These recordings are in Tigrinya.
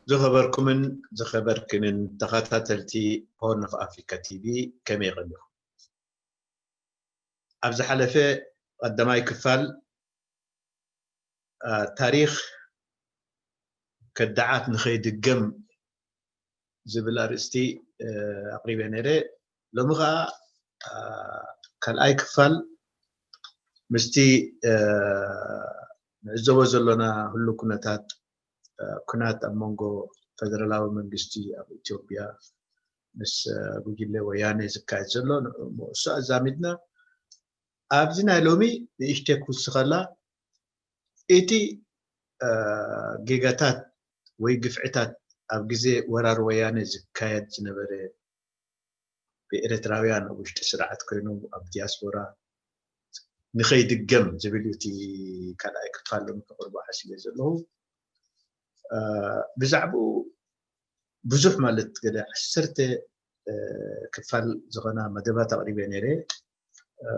ዝኸበርኩምን ዝኸበርክንን ተኸታተልቲ ሆርን ኦፍ ኣፍሪካ ቲቪ፣ ከመይ ቀኒኹም? ኣብ ዝሓለፈ ቀዳማይ ክፋል፣ አ፣ ታሪኽ ከዳዓት ንኸይድገም ዝብል ኣርእስቲ፣ እ፣ ኣቕሪበ ነይረ። ሎሚ ኸዓ፣ አ፣ ካልኣይ ክፋል ምስቲ፣ እ፣ ንዕዘቦ ዘሎና ህሉ ኩነታት፣ እ፣ ኩናት ኣብ መንጎ ፈደራላዊ መንግስቲ ኣብ ኢትዮጵያ ምስ፣ እ፣ ጉጅለ ወያነ ዝካየድ ዘሎ፣ ንዕኡ ኣዛሚድና ኣብዚ ናይ ሎሚ ንእሽተይ ክውስኸላ፣ እቲ፣ እ፣ ጌጋታት ወይ ግፍዕታት ኣብ ግዜ ወራር ወያነ ዝካየድ ዝነበረ ብኤርትራውያን ኣብ ውሽጢ ስርዓት ኮይኖም ኣብ ዲያስፖራ ንኸይድገም ዝብል እዩ እቲ ካልኣይ ክፋል ሎሚ ከቕርቦ ሓሲበ ዘለኹ። እ፣ ብዛዕባኡ ብዙሕ ማለት ገለ ዓሰርተ፣ እ፣ ክፋል ዝኾና መደባት ኣቕሪበ ነይረ። እ፣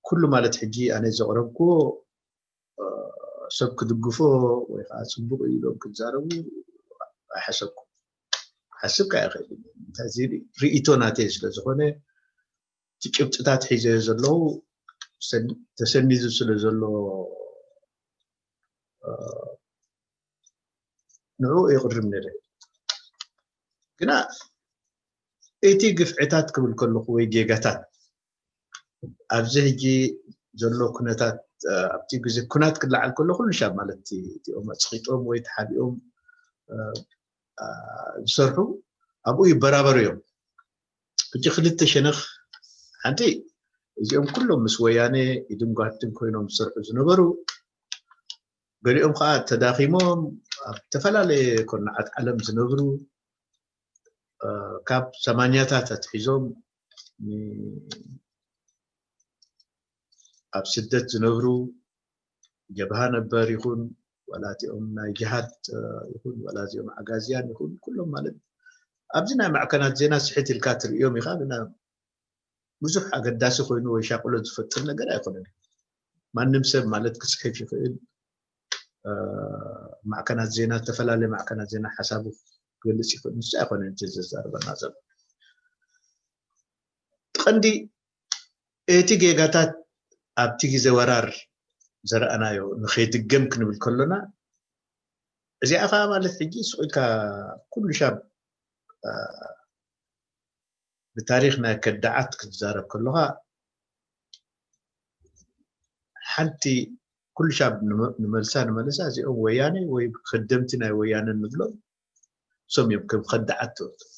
ኩሉ ማለት ሕጂ ኣነ ዘቕረብኩዎ፣ እ፣ ሰብ ክድግፎ ወይ ከዓ ጽቡቕ እዩ ኢሎም ክዛረቡ ኣይሓሰብኩ። ክሓስብ ከዓ ይኽእል። እንታይ እዚ ርኢቶ ናተይ ስለ ዝኾነ፣ እቲ ጭብጥታት ሒዘዮ ዘለዉ ሰን-፣ ተሰኒዱ ስለ ዘሎ፣ እ፣ ንዕኡ የቕርብ ነይረ። ግና እቲ ግፍዕታት ክብል ከለኹ ወይ ጌጋታት ኣብዚ ሕጂ ዘሎ ኩነታት፣ እ፣ ኣብቲ ግዜ ኩናት ክለዓል ከሎ ኩሉ ሻብ ማለት እቲ፣ እቲኦም ኣጽቒጦም ወይ ተሓቢኦም፣ እ፣ እ፣ ዝሰርሑ ኣብኡ ይበራበሩ እዮም። ሕጂ ክልተ ሸነኽ፣ ሓንቲ እዚኦም ኩሎም ምስ ወያነ ኢድን ጓንትን ኮይኖም ዝሰርሑ ዝነበሩ፣ ገሊኦም ከዓ ተዳኺሞም ኣብ ዝተፈላለየ ኮርናዓት ዓለም ዝነብሩ፣ እ፣ ካብ ሰማንያታት ኣትሒዞም ን-፣ ኣብ ስደት ዝነብሩ፣ ጀብሃ ነበር ይኹን፣ ዋላ እቲኦም ናይ ጅሃድ፣ እ፣ ይኹን፣ ዋላ እዚኦም ዓጋዝያን ይኹን፣ ኩሎም ማለት ኣብዚ ናይ ማዕከናት ዜና ስሕት ኢልካ ትርእዮም ኢኻ፣ ግና ብዙሕ ኣገዳሲ ኮይኑ ወይ ሻቕሎት ዝፈጥር ነገር ኣይኮነን። ማንም ሰብ ማለት ክጽሕፍ ይኽእል፣ እ፣ ማዕከናት ዜና፣ ዝተፈላለየ ማዕከናት ዜና ሓሳቡ ክገልጽ ይኽእል። ንሱ ኣይኮነን እቲ ዘዛርበና ዘሎ። ቀንዲ እቲ ጌጋታት ኣብቲ ግዜ ወራር ዘረኣናዮ ንኸይድገም ክንብል ከሎና፣ እዚኣ ኸዓ ማለት ሕጂ ስቕ ኢልካ ኩሉ ሻብ፣ እ፣ ብታሪኽ ናይ ከዳዓት ክትዛረብ ከለኻ፣ ሓንቲ ኩሉ ሻብ ንመ-፣ ንመልሳ፣ ንመልሳ እዚኦም ወያነ ወይ ከደምቲ ናይ ወያነ ንብሎም፣ እሶም እዮም ከም ከዳዓት ትወስዶም።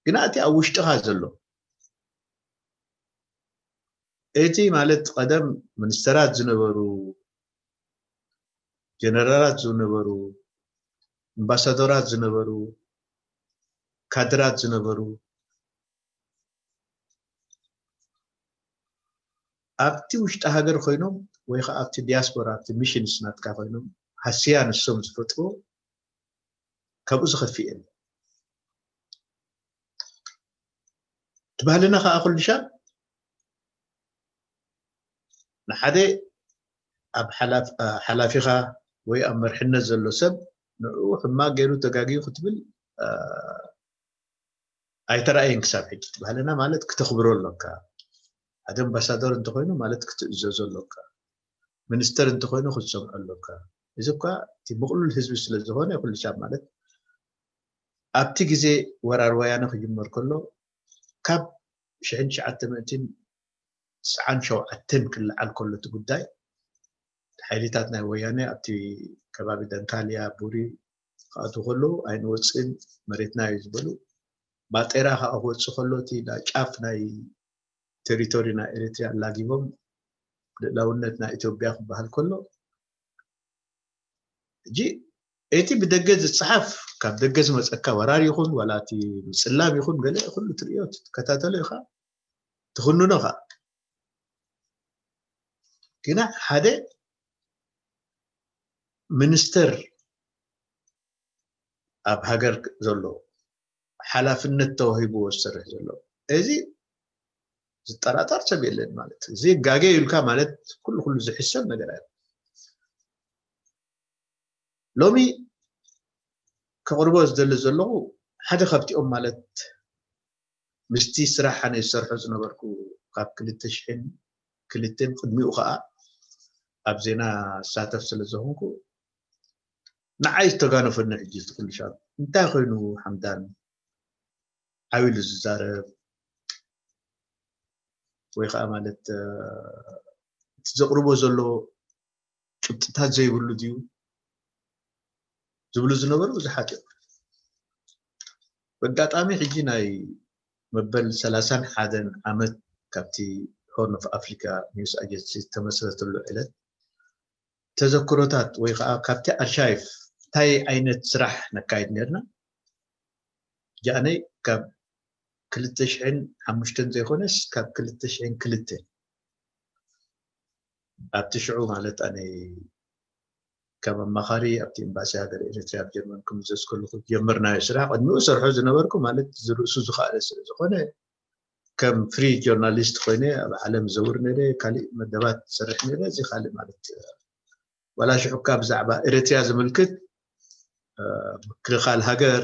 ግና እቲ ኣብ ውሽጥኻ ዘሎ፣ እቲ ማለት ቀደም ሚኒስተራት ዝነበሩ፣ ጀነራላት ዝነበሩ፣ ኣምባሳደራት ዝነበሩ፣ ካድራት ዝነበሩ፣ ኣብቲ ውሽጢ ሃገር ኮይኖም ወይ ከዓ ኣብቲ ዲያስፖራ፣ ኣብቲ ሚሽንስ ናትካ ኮይኖም ሃስያ ንሶም ዝፈጥሩ፣ ካብኡ ዝኸፍእ የለን። እቲ ባህልና ከዓ ኩሉ ሻብ ንሓደ ኣብ ሓላፍ-፣ እ፣ ሓላፊኻ ወይ ኣብ መርሕነት ዘሎ ሰብ ንዕኡ ሕማቕ ገይሩ ተጋግዩ ክትብል፣ እ፣ ኣይተራእየን ክሳብ ሕጂ። እቲ ባህልና ማለት ክተኽብሮ ኣሎካ። ሓደ ኣምባሳደር እንተኾይኑ ማለት ክትእዘዞ ኣሎካ። ሚኒስተር እንተኾይኑ ክትሰምዖ ኣሎካ። እዚ እኳ እቲ ምቕሉል ህዝቢ ስለ ዝኾነ ኩሉ ሻብ ማለት ኣብቲ ግዜ ወራር ወያነ ክጅመር ከሎ ካብ ሽሕን ትሽዓተ ሚእትን ትስዓን ሸውዓተን ክለዓል ከሎ እቲ ጉዳይ፣ ሓይልታት ናይ ወያነ ኣብቲ ከባቢ ደንካልያ፣ ቡሪ ክኣትዉ ከለዉ ኣይንወፅእን፣ መሬትና እዩ ዝበሉ። ባጤራ ከዓ ክወፅእ ከሎ እቲ ዳ ጫፍ ናይ ቴሪቶሪ ናይ ኤሪትሪያ ኣላጊቦም ልእላውነት ናይ ኢትዮጵያ ክበሃል ከሎ፣ ሕጂ እቲ ብደገ ዝጸሓፍ፣ ካብ ደገ ዝመጸካ ወራር ይኹን ዋላ እቲ ምጽላም ይኹን ገለ ኩሉ ትርእዮ፣ ትከታተሎ ኢኻ፣ ትኹንኖ ኸኣ። ግና ሓደ ሚኒስተር ኣብ ሃገር ዘሎ ሓላፍነት ተዋሂብዎ ዝሰርሕ ዘሎ፣ እዚ ዝጠራጠር ሰብ የለን ማለት እዩ። እዚ ጋገ ኢልካ ማለት ኩሉ ኩሉ ዝሕሰብ ነገር ኣይ ሎሚ ከቕርቦ ዝደሊ ዘለኹ ሓደ ካብቲኦም፣ ማለት ምስቲ ስራሕ ኣነ ዝሰርሖ ዝነበርኩ ካብ ክልተ ሽሕን ክልተን ቅድሚኡ ከዓ ኣብ ዜና ዝሳተፍ ስለ ዝኾንኩ ንዓይ ዝተጋነፈኒ ሕጂ እቲ ኩሉ ሻብ እንታይ ኮይኑ ሓምዳን ዓው ኢሉ ዝዛረብ ወይ ከዓ ማለት እቲ ዘቕርቦ ዘሎ ጭብጥታት ዘይብሉ ድዩ ዝብሉ ዝነበሩ ብዙሓት እዮም። በጋጣሚ ሕጂ ናይ መበል ሰላሳን ሓደን ዓመት ካብቲ ሆርን ኦፍ ኣፍሪካ ኒውስ ኣጀንሲ ዝተመስረተሉ ዕለት ተዘክሮታት ወይ ከዓ ካብቲ ኣርሻይፍ እንታይ ዓይነት ስራሕ ነካይድ ነርና ጃነይ ካብ ክልተ ሽሕን ሓሙሽተን ዘይኮነስ ካብ ክልተ ሽሕን ክልተን ኣብቲ ሽዑ ማለት ኣነ ከም ኣማኻሪ ኣብቲ ኤምባሲ ሃገር ኤርትራ ኣብ ጀርመን ክምዘዝ ከለኹ ጀመርናዮ ስራሕ። ቅድሚኡ ሰርሖ ዝነበርኩ ማለት ዝርእሱ ዝኸኣለ ስለ ዝኾነ ከም ፍሪ ጆርናሊስት ኮይነ ኣብ ዓለም ዘውር ነረ ካልእ መደባት ዝሰርሕ ነረ እዚ ካልእ ማለት ዋላ ሽዑካ ብዛዕባ ኤርትራ ዝምልክት ምክልኻል ሃገር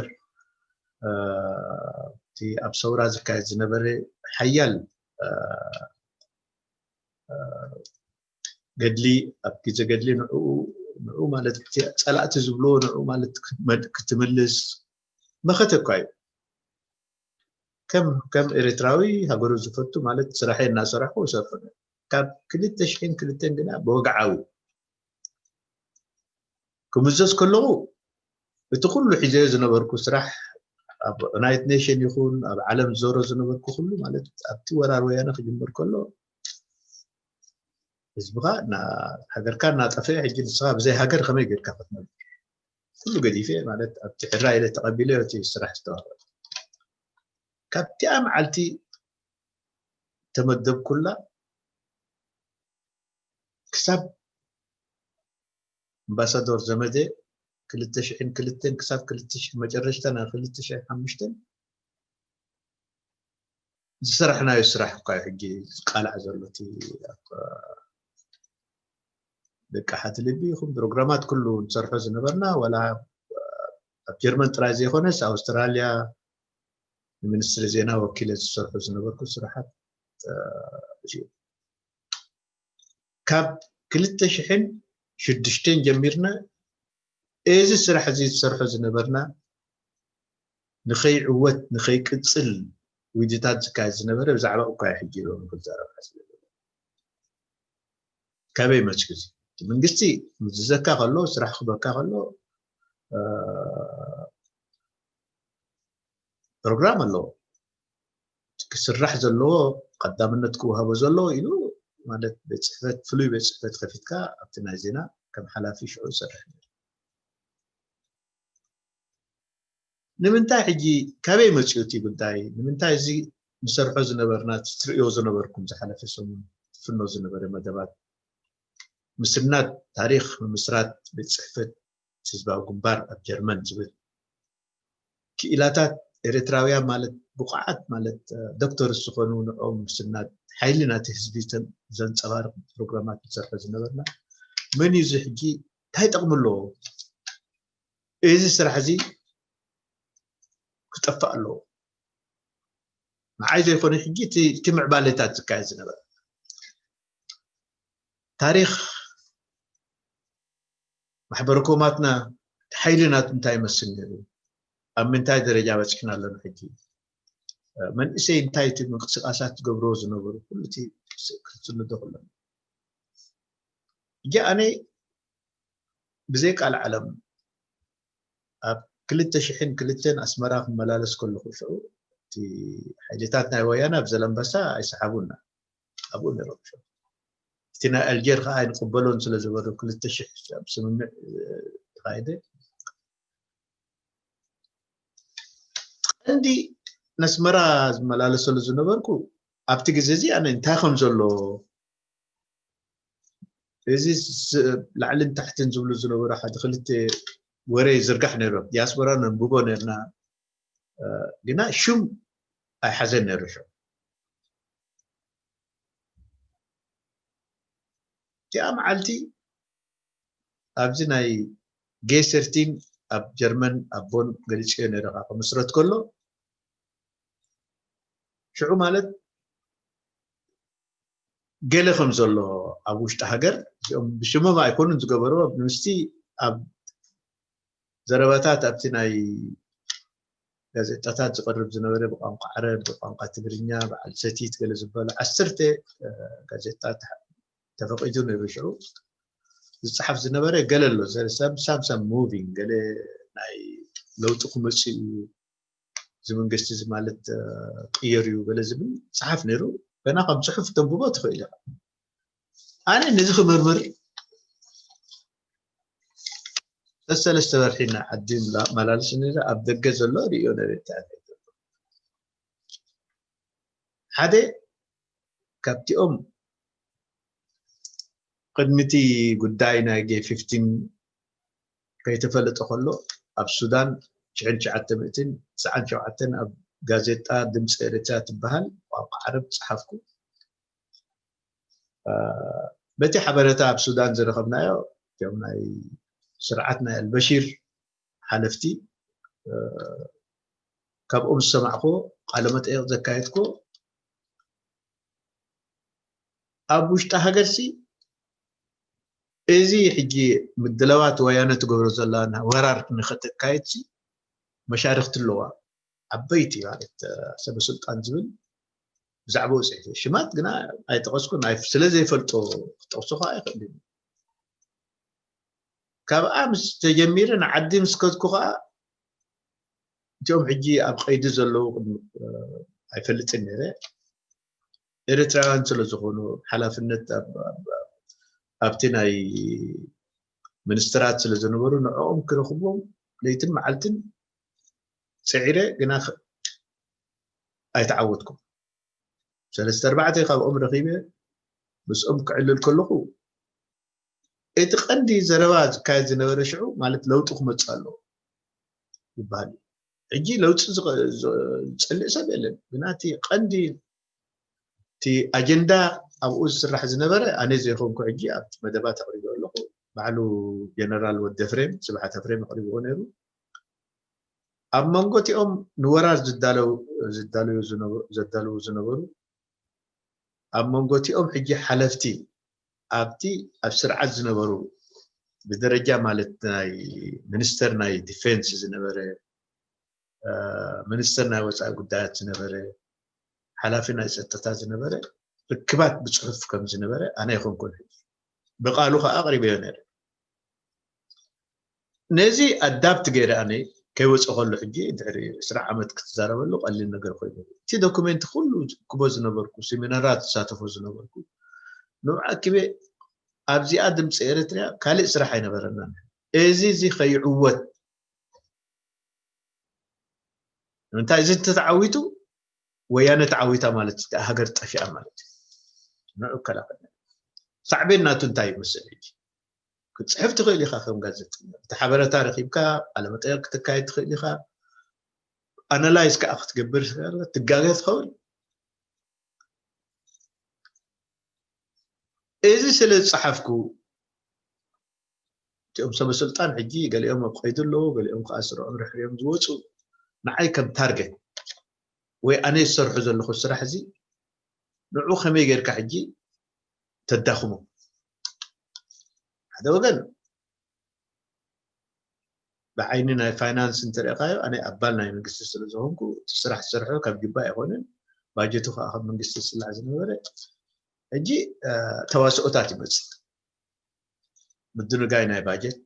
እቲ ኣብ ሰውራ ዝካየድ ዝነበረ ሓያል ገድሊ ኣብ ግዜ ገድሊ ንኡ ንኡ ማለት ጸላእቲ ዝብልዎ ንኡ ማለት ክትምልስ መኸተ እኳ እዩ። ከም ከም ኤርትራዊ ሃገሩ ዝፈቱ ማለት ስራሐይ እናሰራሕኩ እሰርሑ ካብ ክልተ ሽሕን ክልተን ግና ብወግዓዊ ክምዘዝ ከለኹ እቲ ኩሉ ሒዘዮ ዝነበርኩ ስራሕ ኣብ ዩናይትድ ኔሽን ይኹን ኣብ ዓለም ዝዞሮ ዝነበርኩ ኩሉ ማለት ኣብቲ ወራር ወያነ ክጅምር ከሎ ህዝብኻ ሃገርካ እናጠፈአ ሕጂ ንስኻ ብዘይ ሃገር ከመይ ጌርካ ክትነብር ኩሉ ገዲፈ ማለት ኣብቲ ሕራይ ኢለ ተቐቢለ እቲ ስራሕ ዝተዋህበ ካብቲኣ መዓልቲ ተመደብኩላ ክሳብ ኣምባሳዶር ዘመደ ክልተ ሽሕን ክልተን ክሳብ ክልተ ሽሕ መጨረሽታ ናይ ክልተ ሽሕን ሓሙሽተን ዝሰራሕናዮ ስራሕ እኳ እዩ ሕጂ ዝቃላዕ ዘሎ እቲ ደቂ ሓቲ ልቢ ይኹን ፕሮግራማት ኩሉ ንሰርሖ ዝነበርና ዋላ ኣብ ጀርመን ጥራይ ዘይኮነስ ኣውስትራልያ ንሚኒስትሪ ዜና ወኪለ ዝሰርሑ ዝነበርኩ ስራሓት ካብ ክልተ ሽሕን ሽዱሽተን ጀሚርና እዚ ስራሕ እዚ ዝሰርሖ ዝነበርና ንኸይዕወት ንኸይቅፅል ውይድታት ዝካየድ ዝነበረ ብዛዕባ እኳ ሕጂ ሎም ክዛረብ ሓስብ ካበይ መፅኡ እዚ መንግስቲ ምዝዘካ ከሎ ስራሕ ክበካ ከሎ ፕሮግራም ኣለዎ ክስራሕ ዘለዎ ቀዳምነት ክወሃቦ ዘለዎ ኢሉ ማለት ቤት ፅሕፈት ፍሉይ ቤት ፅሕፈት ከፊትካ ኣብቲ ናይ ዜና ከም ሓላፊ ሽዑ ይሰርሕ ንምንታይ ሕጂ ካበይ መፅኡ እቲ ጉዳይ ንምንታይ እዚ ንሰርሖ ዝነበርና ትርእዮ ዝነበርኩም ዝሓለፈ ሰሙን ትፍኖ ዝነበረ መደባት ምስናት ታሪክ ምምስራት ቤት ፅሕፈት ህዝባዊ ግንባር ኣብ ጀርመን ዝብል ክኢላታት ኤርትራውያን ማለት ብቑዓት ማለት ዶክተር ዝኾኑ ንኦም ምስናት ሓይሊ ናቲ ህዝቢ ዘንፀባርቕ ፕሮግራማት ንሰርሖ ዝነበርና መን እዩ እዚ ሕጂ እንታይ ጠቕሚ ኣለዎ እዚ ስራሕ እዚ ክጠፍእ ኣለዎ ንዓይ ዘይኮነ ሕጂ እቲ ምዕባለታት ዝካየድ ዝነበረ ታሪክ ማሕበረ ኮማትና ሓይሊ ናቱ እንታይ ይመስል ነይሩ ኣብ ምንታይ ደረጃ በፂሕና ኣለና ሕጂ መንእሰይ እንታይ እቲ ምንቅስቃሳት ዝገብርዎ ዝነበሩ ኩሉ እቲ ክትስንዶ ከሎ ሕጂ ኣነ ብዘይ ቃል ዓለም ኣብ ክልተ ሽሕን ክልተን ኣስመራ ክመላለስ ከለኹ ሽዑ እቲ ሓይልታት ናይ ወያነ ኣብ ዘለምበሳ ኣይሰሓቡና ኣብኡ ነይሮም ሽዑ እቲ ናይ ኣልጀር ከዓ ኣይንቅበሎን ስለ ዝበሉ ክልተ ሽሕ ኣብ ስምምዕ ተኻይደ ቀንዲ ነስመራ ዝመላለሰሉ ዝነበርኩ ኣብቲ ግዜ እዚ ኣነ እንታይ ከም ዘሎ እዚ ላዕልን ታሕትን ዝብሉ ዝነበሩ ሓደ ክልተ ወረ ይዝርጋሕ ነይሩ ዲያስፖራ ነንብቦ ነርና ግና ሽም ኣይሓዘን ነይሩ ሽም እቲኣ መዓልቲ ኣብዚ ናይ ጌ ሰርቲን ኣብ ጀርመን ኣብ ቦን ገሊፅዮ ነረ ካብ ክምስረት ከሎ ሽዑ ማለት ገለ ከም ዘሎ ኣብ ውሽጢ ሃገር እዚኦም ብሽሞም ኣይኮኑን ዝገበርዎ ምስቲ ኣብ ዘረባታት ኣብቲ ናይ ጋዜጣታት ዝቐርብ ዝነበረ ብቋንቋ ዓረብ ብቋንቋ ትግርኛ በዓል ሰቲት ገለ ዝበሉ ዓሰርተ ጋዜጣታት ተፈቂዱ ነይሩ ሽዑ ዝፅሓፍ ዝነበረ ገለ ኣሎ ሳምሳም ሙቪንግ ገለ ናይ ለውጢ ክመፅእ እዩ እዚ መንግስቲ እዚ ማለት ቅየር እዩ ገለ ዝብል ፅሓፍ ነይሩ ገና ከም ፅሑፍ ተንብቦ ትኽእል ኢኻ ኣነ ነዚ ክምርምር ሰሰለስተ ወርሒ ኢና ዓዲ መላልስ ነዛ ኣብ ደገ ዘሎ ርእዮ ነቤት ሓደ ካብቲኦም ቅድሚቲ ጉዳይ ናይ ጌ ፊፍቲን ከይተፈለጠ ከሎ ኣብ ሱዳን ሽሕን ትሽዓተ ሚእትን ትስዓን ሸውዓተን ኣብ ጋዜጣ ድምፂ ኤርትራ ትበሃል ቋንቋ ዓረብ ፀሓፍኩ በቲ ሓበሬታ ኣብ ሱዳን ዝረኸብናዮ እቶም ናይ ስርዓት ናይ ኣልበሺር ሓለፍቲ ካብኦም ዝሰማዕኮ ቃለ መጠየቕ ዘካየድኮ ኣብ ውሽጢ ሃገርሲ እዚ ሕጂ ምድለዋት ወያነ ትገብሮ ዘላ ወራር ንኸተካየድሲ መሻርክቲ ኣለዋ ዓበይቲ ማለት ሰበ ስልጣን ዝብል ብዛዕባኡ ፅሒፈ ሽማት ግና ኣይጠቐስኩን ስለ ዘይፈልጦ ክጠቕሱ ከዓ ኣይኽእል ካብኣ ምስ ተጀሚረ ንዓዲ ምስ ከድኩ ከዓ እቲኦም ሕጂ ኣብ ቀይዲ ዘለዉ ኣይፈልጥን ነረ ኤርትራውያን ስለ ዝኾኑ ሓላፍነት ኣብቲ ናይ ሚኒስትራት ስለ ዝነበሩ ንዕኦም ክረኽቦም ለይትን መዓልትን ፅዒረ ግና ኣይተዓወትኩም ሰለስተ ኣርባዕተ ካብኦም ረኺበ ምስኦም ክዕልል ከለኹ እቲ ቀንዲ ዘረባ ዝካየድ ዝነበረ ሽዑ ማለት ለውጢ ክመፅእ ኣለዎ ይበሃል እዩ ሕጂ ለውጢ ዝፀልእ ሰብ የለን ግና እቲ ቀንዲ እቲ ኣጀንዳ ኣብኡ ዝስራሕ ዝነበረ ኣነ ዘይኮንኩ ሕጂ ኣብቲ መደባት ኣቕሪቦ ኣለኹ ባዕሉ ጀነራል ወዲ ፍሬም ስብሓት ፍሬም ኣቕሪብዎ ነይሩ ኣብ መንጎ እቲኦም ንወራር ዘዳለዉ ዝነበሩ ኣብ መንጎ እቲኦም ሕጂ ሓለፍቲ ኣብቲ ኣብ ስርዓት ዝነበሩ ብደረጃ ማለት ናይ ሚኒስተር ናይ ዲፌንስ ዝነበረ ሚኒስተር ናይ ወፃኢ ጉዳያት ዝነበረ ሓላፊ ናይ ፀጥታ ዝነበረ ርክባት ብፅሑፍ ከም ዝነበረ ኣነ ይኮንኩን ብቃሉ ከዓ ኣቅሪበዮ ነረ ነዚ ኣዳፕት ገይረ ኣነ ከይወፀ ከሎ ሕጂ ድሕሪ ዕስራ ዓመት ክትዛረበሉ ቀሊል ነገር ኮይኑ እቲ ዶኩሜንት ኩሉ ክቦ ዝነበርኩ ሴሚናራት ዝሳተፎ ዝነበርኩ ንብዓ ክቤ ኣብዚኣ ድምፂ ኤርትርያ ካልእ ስራሕ ኣይነበረና እዚ እዚ ከይዕወት ንምንታይ እዚ እንተተዓዊቱ ወያነ ተዓዊታ ማለት ሃገር ጠፊኣ ማለት እዩ ንዑ ከላኸል ሳዕቤን ናቱ እንታይ ይመስል ሕጂ ክትፅሕፍ ትኽእል ኢኻ ከም ጋዜጠኛ እቲ ሓበረታ ረኪብካ ቃለመጠየቅ ክትካየድ ትኽእል ኢኻ ኣናላይዝ ከዓ ክትገብር ትጋገ ትኸውን እዚ ስለ ዝፀሓፍኩ እቲኦም ሰበ ስልጣን ሕጂ ገሊኦም ኣብ ቀይዲ ኣለዉ ገሊኦም ከዓ ስርዖም ርሕርዮም ዝወፁ ንዓይ ከም ታርገት ወይ ኣነ ዝሰርሑ ዘለኹ ስራሕ እዚ ንዑ ከመይ ጌርካ ሕጂ ተዳኽሞ ሓደ ወገን ብዓይኒ ናይ ፋይናንስ እንተሪእካዮ ኣነ ኣባል ናይ መንግስቲ ስለ ዝኾንኩ እቲ ስራሕ ዝሰርሖ ካብ ጅባ ኣይኮነን ባጀቱ ከዓ ካብ መንግስቲ ዝስላዕ ዝነበረ ሕጂ ተዋስኦታት ይመፅእ ምድንጋይ ናይ ባጀት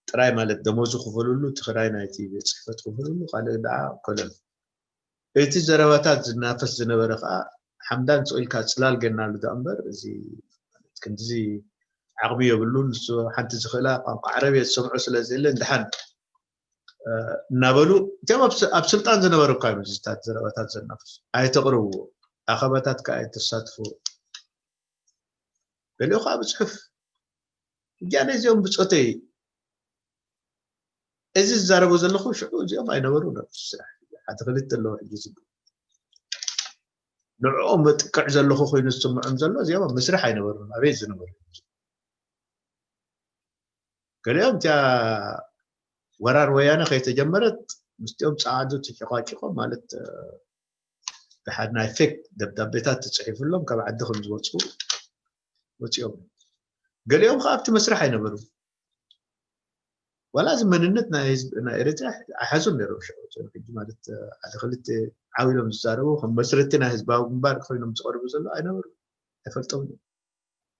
ጥራይ ማለት ደሞዙ ክፈልሉ እቲ ክራይ ናይቲ ቤት ፅሕፈት ክፈልሉ ካልእ ደዓ ኮለል እቲ ዘረባታት ዝናፈስ ዝነበረ ከዓ ሓምዳን ስቕ ኢልካ ፅላል ገናሉ ዳ እምበር እዚ ክንድዚ ዓቕሚ የብሉን ንሱ ሓንቲ ዝኽእላ ቋንቋ ዓረብ እየ ዝሰምዖ ስለ ዘየለ እንድሓን እናበሉ እቲኦም ኣብ ስልጣን ዝነበሩ እኳ እዮም እዚታት ዘረባታት ዘናፍሱ ኣይተቕርብዎ ኣኸባታት ከዓ ኣይተሳትፉ ገሊኡ ከዓ ብፅሑፍ እጃነ እዚኦም ብፆተይ እዚ ዝዛረቦ ዘለኹ ሽዑ እዚኦም ኣይነበሩ ነብሱ ስራሕ ሓደ ክልተ ኣለዉ ሕጂ ዝግ ንዕኦም መጥቅዕ ዘለኹ ኮይኑ ዝስምዖም ዘሎ እዚኦም ኣብ መስርሕ ኣይነበሩን ኣበይ ዝነበሩ ገሊኦም እቲኣ ወራር ወያነ ከይተጀመረት ምስቲኦም ጸዓዱ ተጨቃጭቆም ማለት ደሓር ናይ ፌክ ደብዳቤታት ተጽሒፍሎም ካብ ዓዲ ከም ዝወፁ ወፂኦም። ገሊኦም ከዓ ኣብቲ መስርሕ ኣይነበሩ። ዋላ እዚ መንነት ናይ ህዝቢ ናይ ኤርትራ ኣይሓዙን ነይሮም። ሽዑ ሕጂ ማለት ሓደ ክልተ ዓው ኢሎም ዝዛረቡ ከም መስረቲ ናይ ህዝባዊ ግንባር ኮይኖም ዝቐርቡ ዘሎ ኣይነበሩ፣ ኣይፈልጦም።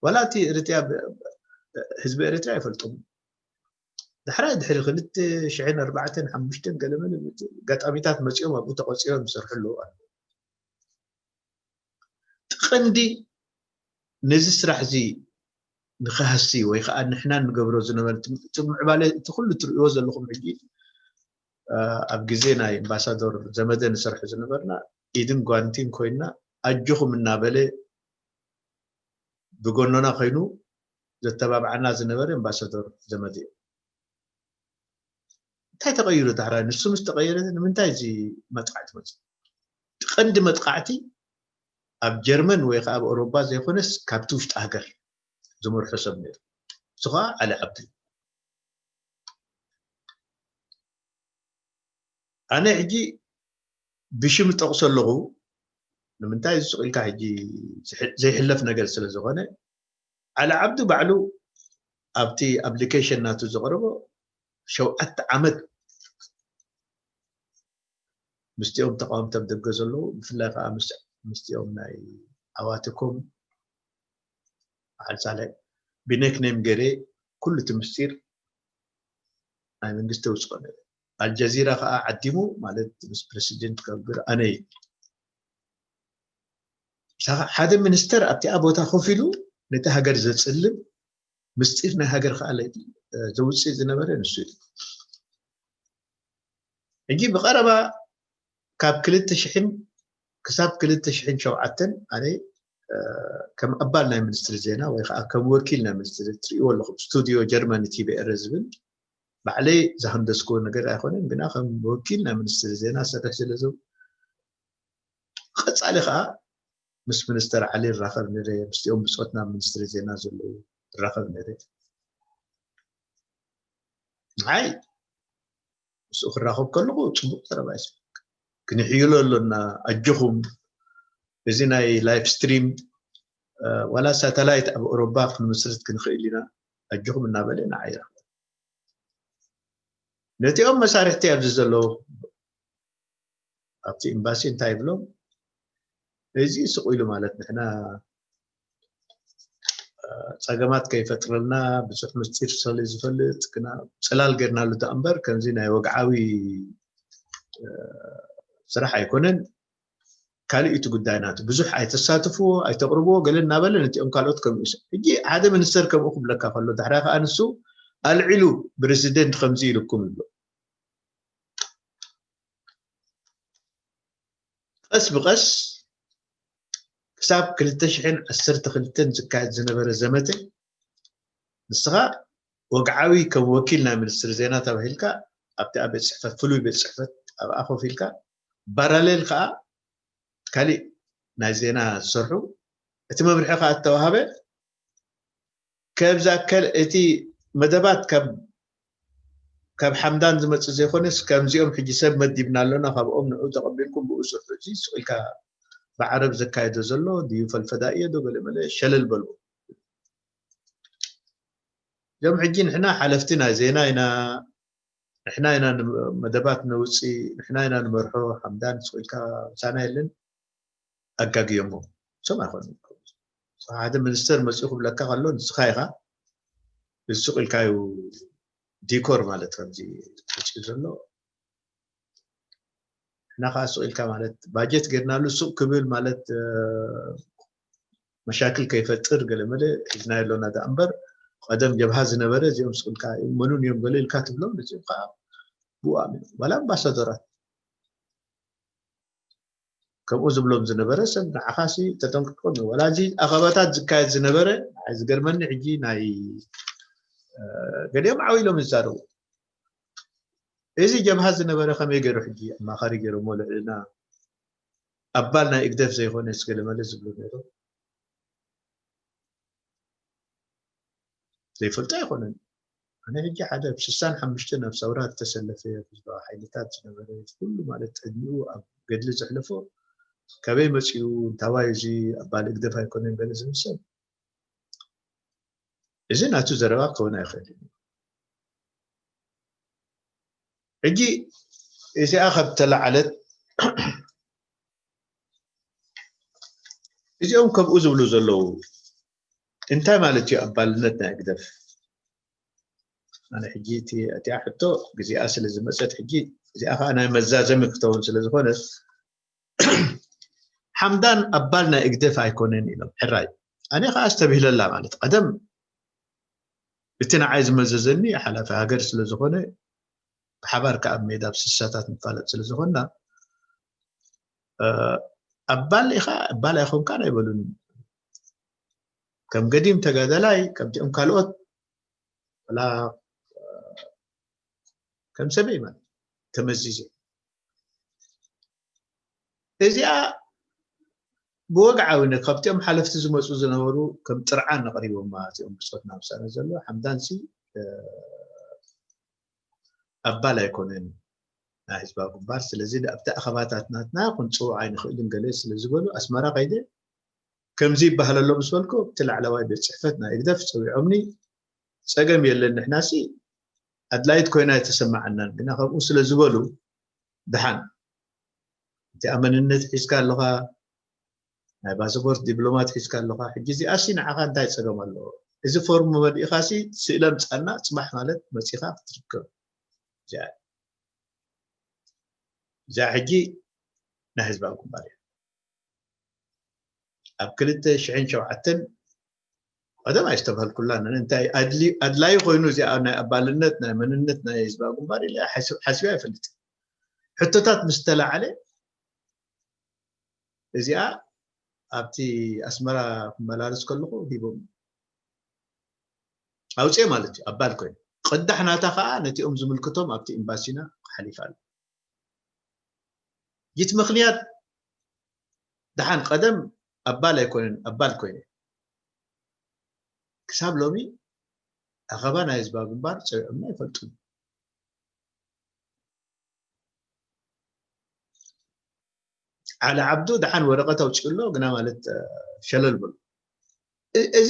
ዋላ እቲ ኤርትራ ህዝቢ ኤርትራ ኣይፈልጦም። ዳሕራይ ድሕሪ ክልተ ሽሕን ኣርባዕተን ሓሙሽተን ገለመለ ኣጋጣሚታት መፂኦም ኣብኡ ተቆፂሮም ዝሰርሑ ኣለዉ። ቀንዲ ነዚ ስራሕ እዚ ንክሃሲ ወይ ከዓ ንሕና ንገብሮ ዝነበረ እቲ ምዕባለ እቲ ኩሉ ትርእይዎ ዘለኹም ሕጂ ኣብ ግዜ ናይ ኣምባሳዶር ዘመደ ንሰርሑ ዝነበርና ኢድን ጓንቲን ኮይና ኣጆኹም እናበለ ብጎኖና ኮይኑ ዘተባብዓና ዝነበረ ኣምባሳዶር ዘመደ እዩ። እንታይ ተቐይሩ ዳሕራይ? ንሱ ምስ ተቐየረ ንምንታይ እዚ መጥቃዕቲ መፅእ? ቀንዲ መጥቃዕቲ ኣብ ጀርመን ወይ ከዓ ኣብ ኣውሮፓ ዘይኮነስ ካብቲ ውሽጢ ሃገር ዝመርሖ ሰብ ነይሩ። እሱ ከዓ ዓሊ ዓብዱ እዩ። ኣነ ሕጂ ብሽም ጠቕሶ ኣለኹ። ንምንታይ እዚ ስቕ ኢልካ ሕጂ ዘይሕለፍ ነገር ስለ ዝኾነ ዓሊ ዓብዱ ባዕሉ ኣብቲ ኣፕሊኬሽን ናቱ ዘቕረቦ ሸውዓተ ዓመት ምስቲኦም ተቃወምቲ ኣብ ደገ ዘለዉ ብፍላይ ከዓ ምስቲኦም ናይ ዓዋትኮም ዓልሳለ ብኔክኔም ገይረ ኩሉ እቲ ምስጢር ናይ መንግስቲ ውፅኦ ነይረ። ኣልጀዚራ ከዓ ዓዲሙ ማለት ምስ ፕሬሲደንት ከብር ኣነ ሓደ ሚኒስተር ኣብቲኣ ቦታ ኮፍ ኢሉ ነቲ ሃገር ዘፅልም ምስጢር ናይ ሃገር ከዓ ዘውፅእ ዝነበረ ንሱ እዩ። ሕጂ ብቐረባ ካብ ክልተ ሽሕን ክሳብ ክልተ ሽሕን ሸውዓተን ኣነ ከም ኣባል ናይ ሚኒስትሪ ዜና ወይ ከዓ ከም ወኪል ናይ ሚኒስትሪ ትርእይዎ ኣለኹም ስቱዲዮ ጀርመን ቲቢኤር ዝብል ባዕለይ ዝሃንደስክዎ ነገር ኣይኮነን፣ ግና ከም ወኪል ናይ ሚኒስትሪ ዜና ሰርሕ ስለ ዘው ቀፃሊ ከዓ ምስ ሚኒስተር ዓሊ ይራኸብ ነይረ፣ ምስቲኦም ብፆትና ሚኒስትሪ ዜና ዘለዉ ይራኸብ ነይረ። ንዓይ ምስኡ ክራኸብ ከለኹ ፅቡቅ ዘረባ ይስበክ ክንሕይሎ ኣሎና ኣጆኹም እዚ ናይ ላይፍ ስትሪም ዋላ ሳተላይት ኣብ ኦሮባ ክንምስርት ክንኽእል ኢና ኣጆኹም እናበለ ንዓይ ይራኸብ ነቲኦም መሳርሕቲ ኣብዚ ዘለዉ ኣብቲ ኤምባሲ እንታይ ይብሎም እዚ ስቕ ኢሉ ማለት ንሕና ፀገማት ከይፈጥረልና ብዙሕ ምስጢር ስለ ዝፈልጥ ግና ፅላል ገይርናሉ ዳ እምበር ከምዚ ናይ ወግዓዊ ስራሕ ኣይኮነን ካልእ እቲ ጉዳይ ናቱ ብዙሕ ኣይተሳትፍዎ ኣይተቕርብዎ ገለ እናበለ ነቲኦም ካልኦት ከምኡ ሕጂ ሓደ ሚኒስተር ከምኡ ክብለካ ከሎ ዳሕራ ከዓ ንሱ ኣልዒሉ ፕሬዚደንት ከምዚ ኢልኩም ይብሎ ቀስ ብቐስ ክሳብ ክልተ ሽሕን ዓሰርተ ክልተን ዝካየድ ዝነበረ ዘመተ ንስኻ ወግዓዊ ከም ወኪል ናይ ሚኒስትሪ ዜና ተባሂልካ ኣብቲ ኣብ ቤት ፅሕፈት ፍሉይ ቤት ፅሕፈት ኣብኣ ኮፍ ኢልካ ባራሌል ከዓ ካሊእ ናይ ዜና ዝሰርሑ እቲ መምርሒ ከዓ እተዋሃበ ከብዛከል እቲ መደባት ካብ ካብ ሓምዳን ዝመፅእ ዘይኮነስ ከምዚኦም ሕጂ ሰብ መዲብና ኣሎና ካብኦም ንዑ ተቐቢልኩም ብኡ ስርሑ እዚ ስቕ ኢልካ ብዓረብ ዘካየዶ ዘሎ ድዩ ፈልፈዳ እየ ዶ ገለመለ ሸለል በልዎ እዞም ሕጂ ንሕና ሓለፍቲ ናይ ዜና ኢና ንሕና ኢና መደባት ነውፅእ ንሕና ኢና ንመርሖ ሓምዳን ስቕ ኢልካ ምሳና የለን ኣጋግዮሞ እሶም ኣይኮኑ ሓደ ሚኒስተር መፅኡ ክብለካ ከሎ ንስኻ ኢኻ እዚ ሱቅ ኢልካዩ ዲኮር ማለት ከምዚ ተፅኡ ዘሎ እና ከዓ ሱቅ ኢልካ ማለት ባጀት ገይርናሉ ሱቅ ክብል ማለት መሻክል ከይፈጥር ገለመለ ሒዝናዮ ኣሎና ዳ እምበር ቀደም ጀብሃ ዝነበረ እዚኦም ሱቅ ኢልካ መኑን እዮም ገለ ኢልካ ትብሎም እዚኦም ከዓ ብኡ ኣሚኖም ዋላ ኣምባሳደራት ከምኡ ዝብሎም ዝነበረ ሰብ ንዓኻሲ ተጠንቅቆም እዩ። ዋላ እዚ ኣኸባታት ዝካየድ ዝነበረ ንዓይ ዝገርመኒ ሕጂ ናይ ገሊኦም ዓው ኢሎም ይዛረቡ። እዚ ጀብሃ ዝነበረ ከመይ ገይሩ ሕጂ ኣማኻሪ ገይሮሞ ልዕልና ኣባል ናይ እግደፍ ዘይኮነ ስገለመለ ዝብሉ ነይሮም። ዘይፈልጦ ኣይኮነን። ኣነ ሕጂ ሓደ ብ65 ኣብ ሰውራ ዝተሰለፈ ህዝባዊ ሓይልታት ዝነበረ፣ ኩሉ ማለት ዕድሚኡ ኣብ ገድሊ ዘሕለፎ፣ ከበይ መጺኡ፣ እንታዋይ፣ እዚ ኣባል ህግደፍ ኣይኮነን ገለ ዝብል ሰብ፣ እዚ ናቱ ዘረባ ክኸውን ኣይኽእልን እዩ። ሕጂ እዚኣ ካብ ተላዓለት፣ እዚኦም ከምኡ ዝብሉ ዘለዉ እንታይ ማለት እዩ ኣባልነት ናይ ህግደፍ? ኣነ ሕጂ እቲ፣ እቲኣ ሕቶ ግዜኣ ስለ ዝመጸት፣ ሕጂ እዚኣ ኸኣ ናይ መዛዘሚ ክትከውን ስለ ዝኾነት፣ ሓምዳን ኣባል ናይ ህግደፍ ኣይኮነን ኢሎም። ሕራይ። ኣነ ኸኣ ኣስተብሂለላ ማለት፣ ቀደም እቲ ንዓይ ዝመዘዘኒ ሓላፊ ሃገር ስለ ዝኾነ፣ ብሓባር ከኣ ኣብ ሜዳ ኣብ ስሳታት ንፋለጥ ስለ ዝኾንና፣ እ፣ ኣባል ኢኻ፣ ኣባል ኣይኮንካን ኣይበሉን። ከም ገዲም ተጋዳላይ፣ ከምቲኦም ካልኦት፣ ወላ፣ እ፣ ከም ሰበይ ማለት ተመዚዘ። እዚኣ ብወግዓዊነት ካብቲኦም ሓለፍቲ ዝመጹ ዝነበሩ ከም ጥርዓን ኣቕሪቦማ፣ እዚኦም ብጾትና ምሳና ዘሎ ሓምዳንሲ፣ እ፣ ኣባል ኣይኮነን ናይ ህዝባዊ ግንባር። ስለዚ ኣብቲ ኣኸባታት ናትና ክንጽውዖ ኣይንኽእልን ገለ ስለ ዝበሉ፣ ኣስመራ ከይደ ከምዚ ይበሃል ኣሎ ምስ በልኩ፣ ኣብቲ ላዕለዋይ ቤት ጽሕፈት ናይ ህግደፍ ጸዊዖምኒ፣ ጸገም የለን፣ ንሕናሲ ኣድላይት ኮይና ኣይተሰማዓናን፣ ግና ከምኡ ስለ ዝበሉ፣ ደሓን፣ እቲኣ መንነት ሒዝካ ኣለኻ፣ ናይ ፓስፖርት ዲፕሎማት ሒዝካ ኣለኻ፣ ሕጂ እዚኣሲ ንዓኻ እንታይ ጸገም ኣለዎ? እዚ ፎርም መሊእኻሲ ስእለ ምጻና፣ ጽባሕ ማለት መጺኻ ክትርከብ። እዚኣ፣ እዚኣ ሕጂ ናይ ህዝባዊ ግንባር እያ። ኣብ ክልተ ሽሕን ሸውዓተን ቀደም ኣይስተብሃልኩላን። ኣነ እንታይ ኣድሊ-፣ ኣድላዪ ኮይኑ እዚኣ ናይ ኣባልነት፣ ናይ መንነት፣ ናይ ህዝባዊ ግንባር ኢለ ሓስ-፣ ሓሲበ ኣይፈልጥን። ሕቶታት ምስ ተላዓለ እዚኣ ኣብቲ ኣስመራ ክመላለስ ከለኹ ሂቦም ኣውፅኤ ማለት እዩ፣ ኣባል ኮይኑ። ቅዳሕ ናታ ኸዓ ነቲኦም ዝምልክቶም ኣብቲ ኤምባሲና ክሓሊፍ ኣሎ። ይት ምኽንያት ደሓን ቀደም ኣባል ኣይኮነን፣ ኣባል ኮይነ። ክሳብ ሎሚ ኣኸባ ናይ ህዝባዊ ግንባር ጸዊዖምና ኣይፈልጡን። ዓሊ ዓብዱ ደሓን ወረቐት ኣውጺኡ ኣሎ፣ ግና ማለት፣ እ፣ ሸለል በሉ። እ-፣ እዚ፣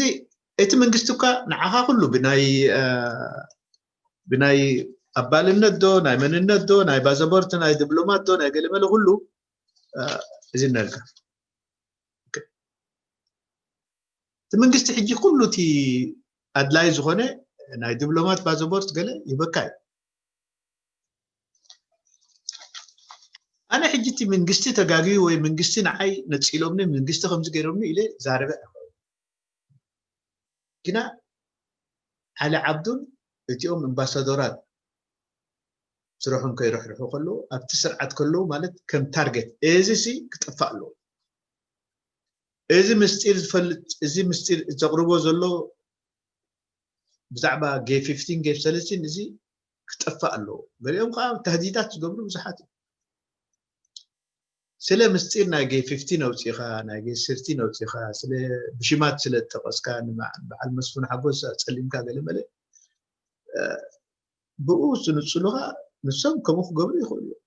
እቲ መንግስቲ እኳ ንዓኻ ኩሉ ብናይ፣ እ፣ ብናይ ኣባልነት ዶ፣ ናይ መንነት ዶ፣ ናይ ባዘቦርት፣ ናይ ዲፕሎማት ዶ፣ ናይ ገለመለ ኩሉ፣ እ፣ እዚ እናልካ። ኦኬ። እቲ መንግስቲ ሕጂ ኩሉ እቲ ኣድላይ ዝኾነ ናይ ዲፕሎማት ባዘቦርት ገለ ይበካ እዩ። ኣነ ሕጂ እቲ መንግስቲ ተጋግዩ ወይ መንግስቲ ንዓይ ነጺሎምኒ፣ መንግስቲ ከምዚ ገይሮምኒ ኢለ ዛረበ ኣይኮነን። ግና ዓሊ ዓብዱን እቲኦም ኣምባሳደራት ስርሖም ከይርሕርሑ ከለዉ፣ ኣብቲ ስርዓት ከለዉ ማለት ከም ታርጌት፣ እዚ ሲ ክጠፋእ ኣለዎ። እዚ ምስጢር ዝፈልጥ፣ እዚ ምስጢር ዘቕርቦ ዘሎ ብዛዕባ ጌ ፊፍቲን፣ ጌ ሰለስቲን እዚ ክጠፋእ ኣለዎ። ገሊኦም ከዓ ተህዲዳት ዝገብሩ ብዙሓት እዮም። ስለ ምስጢር ናይ ጌ ፊፍቲን ኣውፂኻ፣ ናይ ጌ ሰርቲን ኣውፂኻ፣ ስለ ብሽማት ስለ ዝጠቐስካ፣ ንበዓ-፣ በዓል መስፍን ሓጎስ ኣፀሊምካ ገለ መለ፣ እ፣ ብኡ ዝንፅሉኻ ንሶም ከምኡ ክገብሩ ይኽእሉ እዮም።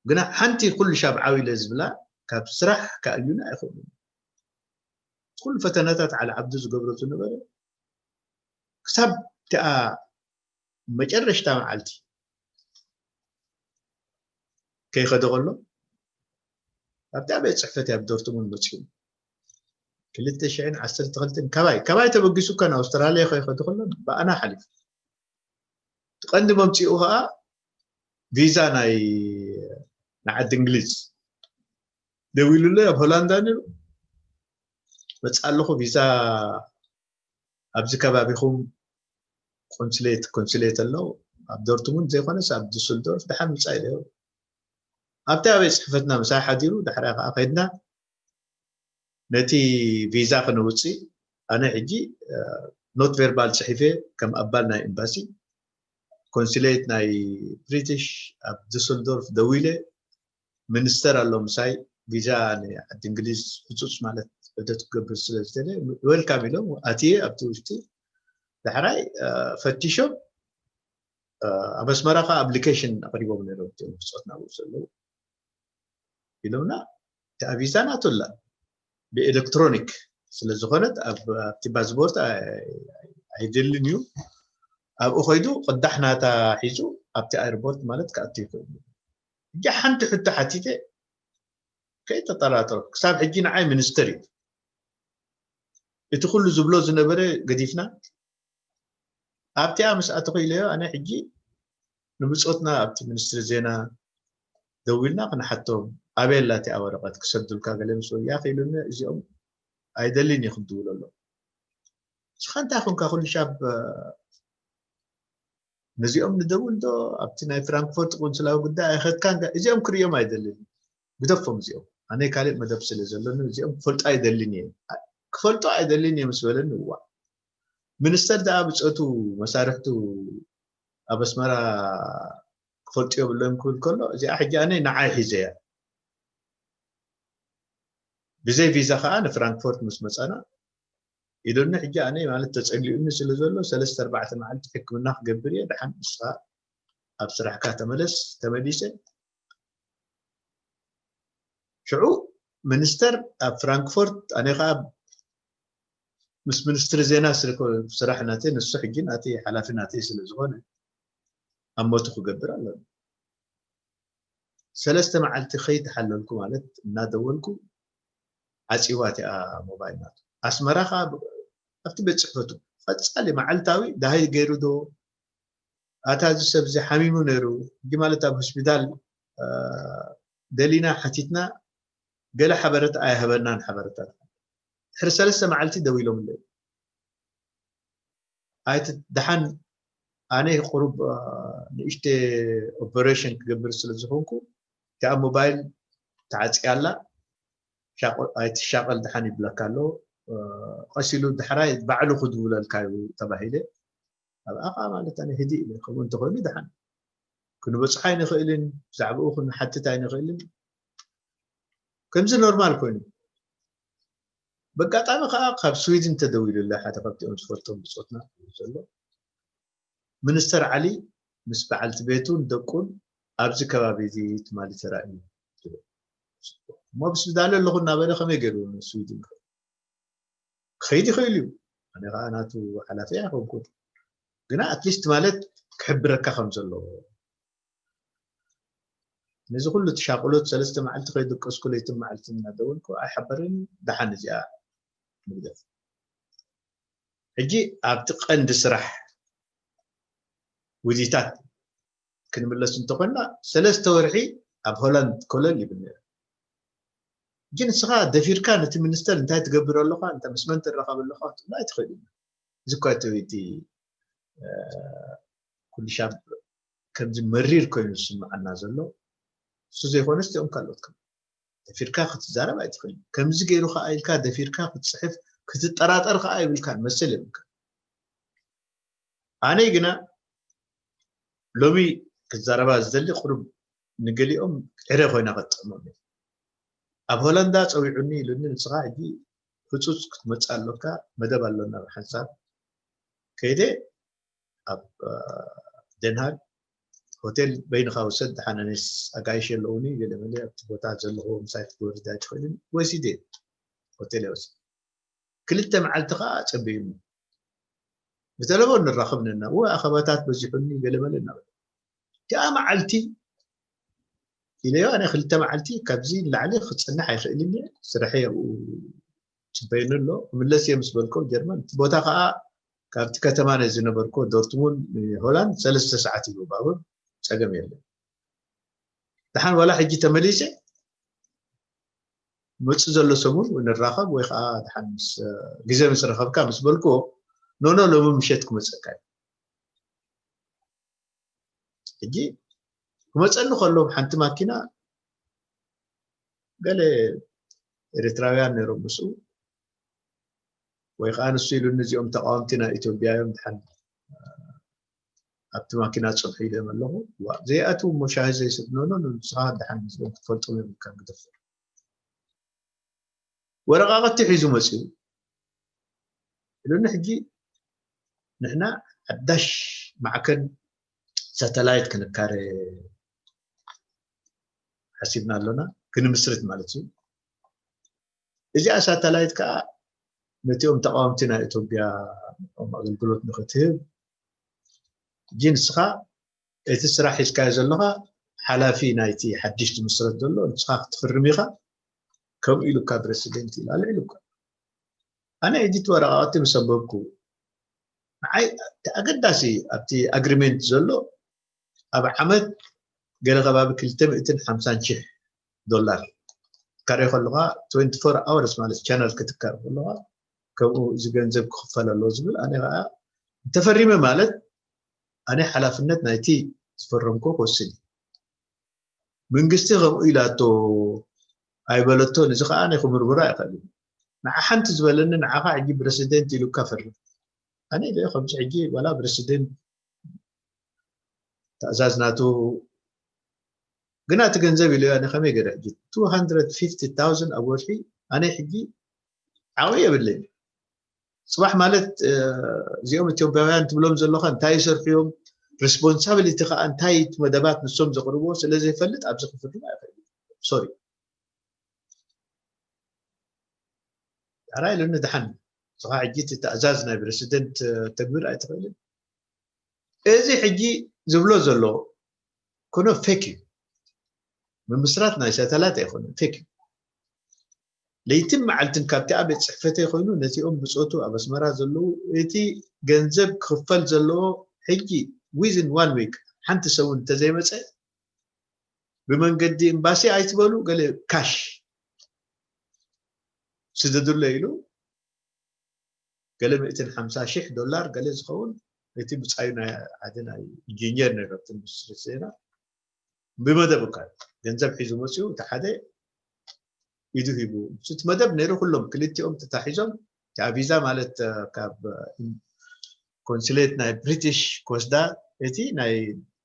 ግና ሓንቲ ኩሉ ሻብዓዊ ኢለ ዝብላ ካብ ስራሕ ክኣልዩና ኣይኽእሉን። ኩሉ ፈተናታት ዓሊ ዓብዱ ዝገብሮ ዝነበረ ክሳብ እቲኣ መጨረሽታ መዓልቲ ከይኸደ ከሎ ኣብቲ ቤት ጽሕፈት ኣብ ዶርትሙንድ መጺኡ። ክልተ ሽሕን ዓሰርተ ክልተን ካባይ፣ ካባይ ተበጊሱ እኳ ንኣውስትራልያ ከይኸደ ከሎ ብኣና ሓሊፉ። እቲ ቀንዲ መምጽኡ ኸኣ ቪዛ ናይ፣ ንዓዲ እንግሊዝ ደዊሉለይ ኣብ ሆላንዳ ነይሩ። መጽእ ኣለኹ፣ ቪዛ ኣብዚ ከባቢኹም ኮንስሌት፣ ኮንስሌት ኣሎ፣ ኣብ ዶርትሙንድ ዘይኮነስ ኣብ ዱስልዶርፍ ደሓን ምጻእ ኢለዮ። ኣብቲ ኣበይ ጽሕፈትና ምሳይ ሓዲሩ፣ ዳሕራይ ከኣ ከይድና ነቲ ቪዛ ክነውጽእ። ኣነ ሕጂ፣ እ፣ ኖት ቬርባል ጽሒፈ ከም ኣባል ናይ ኤምባሲ ኮንስሌት ናይ ብሪቲሽ ኣብ ዱስልዶርፍ ደዊለ፣ ሚኒስተር ኣሎ ምሳይ፣ ቪዛ ንዓዲ እንግሊዝ ህጹጽ ማለት ዑደት ክገብር ስለ ዝደለ፣ ዌልካም ኢሎም ኣትየ ኣብቲ ውሽጢ ዳሕራይ ፈቲሾም ኣብ ኣስመራ ከዓ ኣፕሊኬሽን ኣቅሪቦም ነይሮም እቶም ብፆት ናብኡ ዘለዉ ኢሎምና። እቲ ቪዛ ናቱላ ብኤሌክትሮኒክ ስለዝኾነት ኣብቲ ፓስፖርት ኣይደልን እዩ። ኣብኡ ከይዱ ቅዳሕ ናታ ሒዙ ኣብቲ ኣየርፖርት ማለት ክኣቱ ይኽእል እዩ። እጃ ሓንቲ ሕቶ ሓቲተ ከይተጠራጠሩ ክሳብ ሕጂ ንዓይ ሚኒስተር እዩ እቲ ኩሉ ዝብሎ ዝነበረ ገዲፍና ኣብቲኣ ምስ ኣተኹ ኢለዮ። ኣነ ሕጂ ንብፆትና ኣብቲ ሚኒስትሪ ዜና ደዊልና ክንሓቶም ኣበየላ እቲኣ ወረቐት ክሰዱልካ ገለ ምስ ወያ ክኢሉኒ። እዚኦም ኣይደልን እዩ ክድውለሎም። ንስኻ እንታይ ኮንካ ኩሉ ሻብ ነዚኦም ንደውል ዶ ኣብቲ ናይ ፍራንክፎርት ቁንስላዊ ጉዳይ ኣይኸድካን እዚኦም ክርእዮም ኣይደልን። ግደፎም እዚኦም ኣነ ካልእ መደብ ስለ ዘለኒ እዚኦም ክፈልጡ ኣይደልን እየ ክፈልጡ ኣይደልን እየ ምስ በለኒ እዋ ሚኒስተር ደኣ ብፀቱ መሳርሕቱ ኣብ ኣስመራ ክፈልጡ የብሎም ክብል ከሎ እዚኣ ሕጂ ኣነ ንዓይ ሒዘያ ብዘይ ቪዛ ከዓ ንፍራንክፎርት ምስ መፃና ኢሉኒ ሕጂ ኣነ ማለት ተፀሊኡኒ ስለ ዘሎ ሰለስተ ኣርባዕተ መዓልቲ ሕክምና ክገብር እየ ድሓን ንስኻ ኣብ ስራሕካ ተመለስ ተመሊሰ ሽዑ ሚኒስተር ኣብ ፍራንክፎርት ኣነ ከዓ ምስ ሚኒስትሪ ዜና ስራሕ ናተይ ንሱ ሕጂ ናተይ ሓላፊ ናተይ ስለ ዝኾነ ኣብ ሞቱ ክገብር ኣለኒ ሰለስተ መዓልቲ ከይተሓለልኩ ማለት እናደወልኩ ዓፂዋ እቲኣ ሞባይል ናቱ ኣስመራ ከዓ ኣብቲ ቤት ፅሕፈቱ ቀፃሊ መዓልታዊ ዳሃይ ገይሩ ዶ ኣታ እዚ ሰብ እዚ ሓሚሙ ነይሩ ሕጂ ማለት ኣብ ሆስፒታል ደሊና ሓቲትና ገለ ሓበረት ኣይሃበናን ሓበረታት ድሕሪ ሰለስተ መዓልቲ ደው ኢሎም ኣለዉ ኣይቲ ደሓን ኣነ ቁሩብ ንእሽተ ኦፐሬሽን ክገብር ስለ ዝኾንኩ እቲኣ ሞባይል ተዓፅያ ኣላ ኣይትሻቐል ደሓን ይብለካ ኣሎ ቀሲሉ ዳሕራይ ባዕሉ ክድውለልካ እዩ ተባሂለ ኣብኣ ከዓ ማለት ኣነ ህድእ ኢለ ከምኡ እንተኮይኑ ደሓን ክንበፅሖ ኣይንኽእልን ብዛዕባኡ ክንሓትት ኣይንኽእልን ከምዚ ኖርማል ኮይኑ በጋጣሚ ከዓ ካብ ስዊድን ተደዊሉለ ሓደ ካብቲኦም ዝፈልጦም ብፆትና ዘሎ ሚኒስተር ዓሊ ምስ በዓልቲ ቤቱን ደቁን ኣብዚ ከባቢ እዚ ትማሊ ተራእዩ እሞ ብስዳለ ኣለኹ እናበለ ከመይ ገይሩ ስዊድን ክኸይድ ይኽእል እዩ ኣነ ከዓ ናቱ ሓላፊ ኣይኮንኩን ግና ኣትሊስት ማለት ክሕብረካ ከም ዘለዎ ነዚ ኩሉ ትሻቅሎት ሰለስተ መዓልቲ ከይደቀስኩ ለይትን መዓልትን እናደወልኩ ኣይሓበርን ደሓን እዚኣ ንግደፍ ሕጂ ኣብቲ ቀንዲ ስራሕ ውዲታት ክንምለስ እንተኮንና ሰለስተ ወርሒ ኣብ ሆላንድ ኮለል ይብል ነይሩ ግን ንስኻ ደፊርካ ነቲ ሚኒስተር እንታይ ትገብር ኣለኻ እንተ ምስ መን ትራኸብ ኣለኻ ክትብሎ ኣይትኽእል እዩ እዚ እኳ እቲ እቲ ኩሉ ሻብ ከምዚ መሪር ኮይኑ ዝስምዓና ዘሎ እሱ ዘይኮነ ስቲኦም ካልኦት ከም ደፊርካ ክትዛረብ ኣይትኽእል ከምዚ ገይሩ ከዓ ኢልካ ደፊርካ ክትፅሕፍ ክትጠራጠር ከዓ ይብልካ መሰል የብልካ ኣነይ ግና ሎሚ ክዛረባ ዝደሊ ቁሩብ ንገሊኦም ዕረ ኮይና ከጥዕሞም እየ ኣብ ሆላንዳ ፀዊዑኒ ኢሉኒ ንስኻ ሕጂ ህፁፅ ክትመፅእ ኣሎካ መደብ ኣሎና ብሓንሳብ ከይደ ኣብ ደንሃግ ሆቴል በይንኻ ውሰድ ደሓን ኣነስ ኣጋይሽ ኣለውኒ ገለመለ ኣብቲ ቦታ ዘለኹዎ ምሳይ ክትወርድ ኣይትኽእልን ወሲደ ሆቴል ወስ ክልተ መዓልቲ ከዓ ፀበዩኒ ብተለፎን ንራኸብ ነና እወ ኣኸባታት በዚሑኒ ገለመለ እናበለ እቲኣ መዓልቲ ኢለዮ ኣነ ክልተ መዓልቲ ካብዚ ንላዕሊ ክፀንሕ ኣይኽእልን እየ ስርሐይ ኣብኡ ፅበዩኒ ኣሎ ክምለስ እየ ምስ በልኮ ጀርመን እቲ ቦታ ከዓ ካብቲ ከተማ ናይ ዝነበርኮ ዶርትሙንድ ንሆላንድ ሰለስተ ሰዓት እዩ ባቡር ፀገም የለን ደሓን ዋላ ሕጂ ተመሊሰ መፅእ ዘሎ ሰሙን ንራኸብ ወይ ከዓ ደሓን ምስ ግዜ ምስ ረኸብካ ምስ በልክዎ ኖኖ ሎሚ ምሸት ክመፀካ እዩ ሕጂ ክመፀኒ ከሎ ሓንቲ ማኪና ገለ ኤርትራውያን ነይሮም ምስኡ ወይ ከዓ ንሱ ኢሉኒ እዚኦም ተቃወምቲ ናይ ኢትዮጵያ እዮም ድሓን ኣብቲ ማኪና ፅብሒ ኢሎም ኣለኹ ዘይኣትው እሞ ሻሂ ዘይስእኖኖ ንስኻ ድሓን ምስኦም ክትፈልጦም የብልካ ግደፎ ወረቃቀቲ ሒዙ መፅኡ ኢሉኒ ሕጂ ንሕና ሓዳሽ ማዕከን ሳተላይት ክንካረ ሓሲብና ኣሎና፣ ክንምስርት ማለት እዩ። እዚኣ ሳተላይት ከዓ ነቲኦም ተቃወምቲ ናይ ኢትዮጵያ ኣገልግሎት ንክትህብ፣ ሕጂ ንስኻ እቲ ስራሕ ሒዝካዮ ዘለኻ ሓላፊ ናይቲ ሓድሽ ዝምስረት ዘሎ ንስኻ ክትፍርም ኢኻ፣ ከምኡ ኢሉካ ፕረሲደንት ኢሉ ኣልዒሉካ። ኣነ ሕጂ እቲ ወረቃቅቲ ምስ ኣንበብኩ፣ ንዓይ እቲ ኣገዳሲ ኣብቲ ኣግሪመንት ዘሎ ኣብ ዓመት ገለ ከባቢ ክልተ ሚእትን ሓምሳን ሺሕ ዶላር ካሬ ከለኻ፣ ትዌንቲ ፎር ኣወርስ ማለት ቻነል ክትካር ከለኻ ከምኡ እዚ ገንዘብ ክኽፈል ኣለዎ ዝብል። ኣነ ከዓ እንተፈሪመ ማለት ኣነ ሓላፍነት ናይቲ ዝፈረምኮ ክወስድ እዩ። መንግስቲ ከምኡ ኢላቶ ኣይበለቶን፣ እዚ ከዓ ናይ ክምርምሮ ኣይኽእልን። ንዓ ሓንቲ ዝበለኒ፣ ንዓኻ ሕጂ ፕረሲደንት ኢሉካ ፈርም። ኣነ ኢለ ከምዚ ሕጂ ዋላ ፕረሲደንት ትእዛዝ ናቱ ግና እቲ ገንዘብ ኢሉ ኣነ ከመይ ገይረ ሕጂ two hundred fifty thousand ኣብ ወርሒ ኣነ ሕጂ ዓቕሚ የብለይ። ጽባሕ ማለት እዚኦም ኢትዮጵያውያን ትብሎም ዘለኻ እንታይ ይሰርሑ እዮም፣ ሬስፖንሳብሊቲ ከዓ እንታይ እቲ መደባት ንሶም ዘቕርብዎ ስለ ዘይፈልጥ ኣብዚ ክፍርም ኣይኽእል። ሶሪ። ዳሕራይ ኢሉኒ ድሓን፣ ንስኻ ሕጂ እቲ ትእዛዝ ናይ ፕረሲደንት ተግብር ኣይትኽእልን። እዚ ሕጂ ዝብሎ ዘሎ ኩኖ ፌክ እዩ። ምምስራት ናይ ሳተላይት ኣይኮነን፣ ፌክ እዩ። ለይትን መዓልትን ካብቲ ኣብ ቤት ጽሕፈተይ ኮይኑ ነቲኦም ብጾቱ ኣብ ኣስመራ ዘለዉ እቲ ገንዘብ ክኽፈል ዘለዎ ሕጂ ዊዝን ዋን ዊክ ሓንቲ ሰሙን እንተዘይመጸ ብመንገዲ ኤምባሲ ኣይትበሉ፣ ገለ ካሽ ስደዱለይ ኢሉ ገለ ሚእትን ሓምሳ ሺሕ ዶላር ገለ ዝኸውን እቲ ብጻዩ ናይ ሓደ ናይ ኢንጂኒየር ነይሩ ኣብቲ ሚኒስትሪ ዜና ብመደብ እካ ገንዘብ ሒዙ መፅኡ። እቲ ሓደ ኢዱ ሂቡ እቲ መደብ ነይሩ። ኩሎም ክልቲኦም ተታሒዞም እቲኣ ቪዛ ማለት ካብ ኮንስሌት ናይ ብሪቲሽ ክወስዳ እቲ ናይ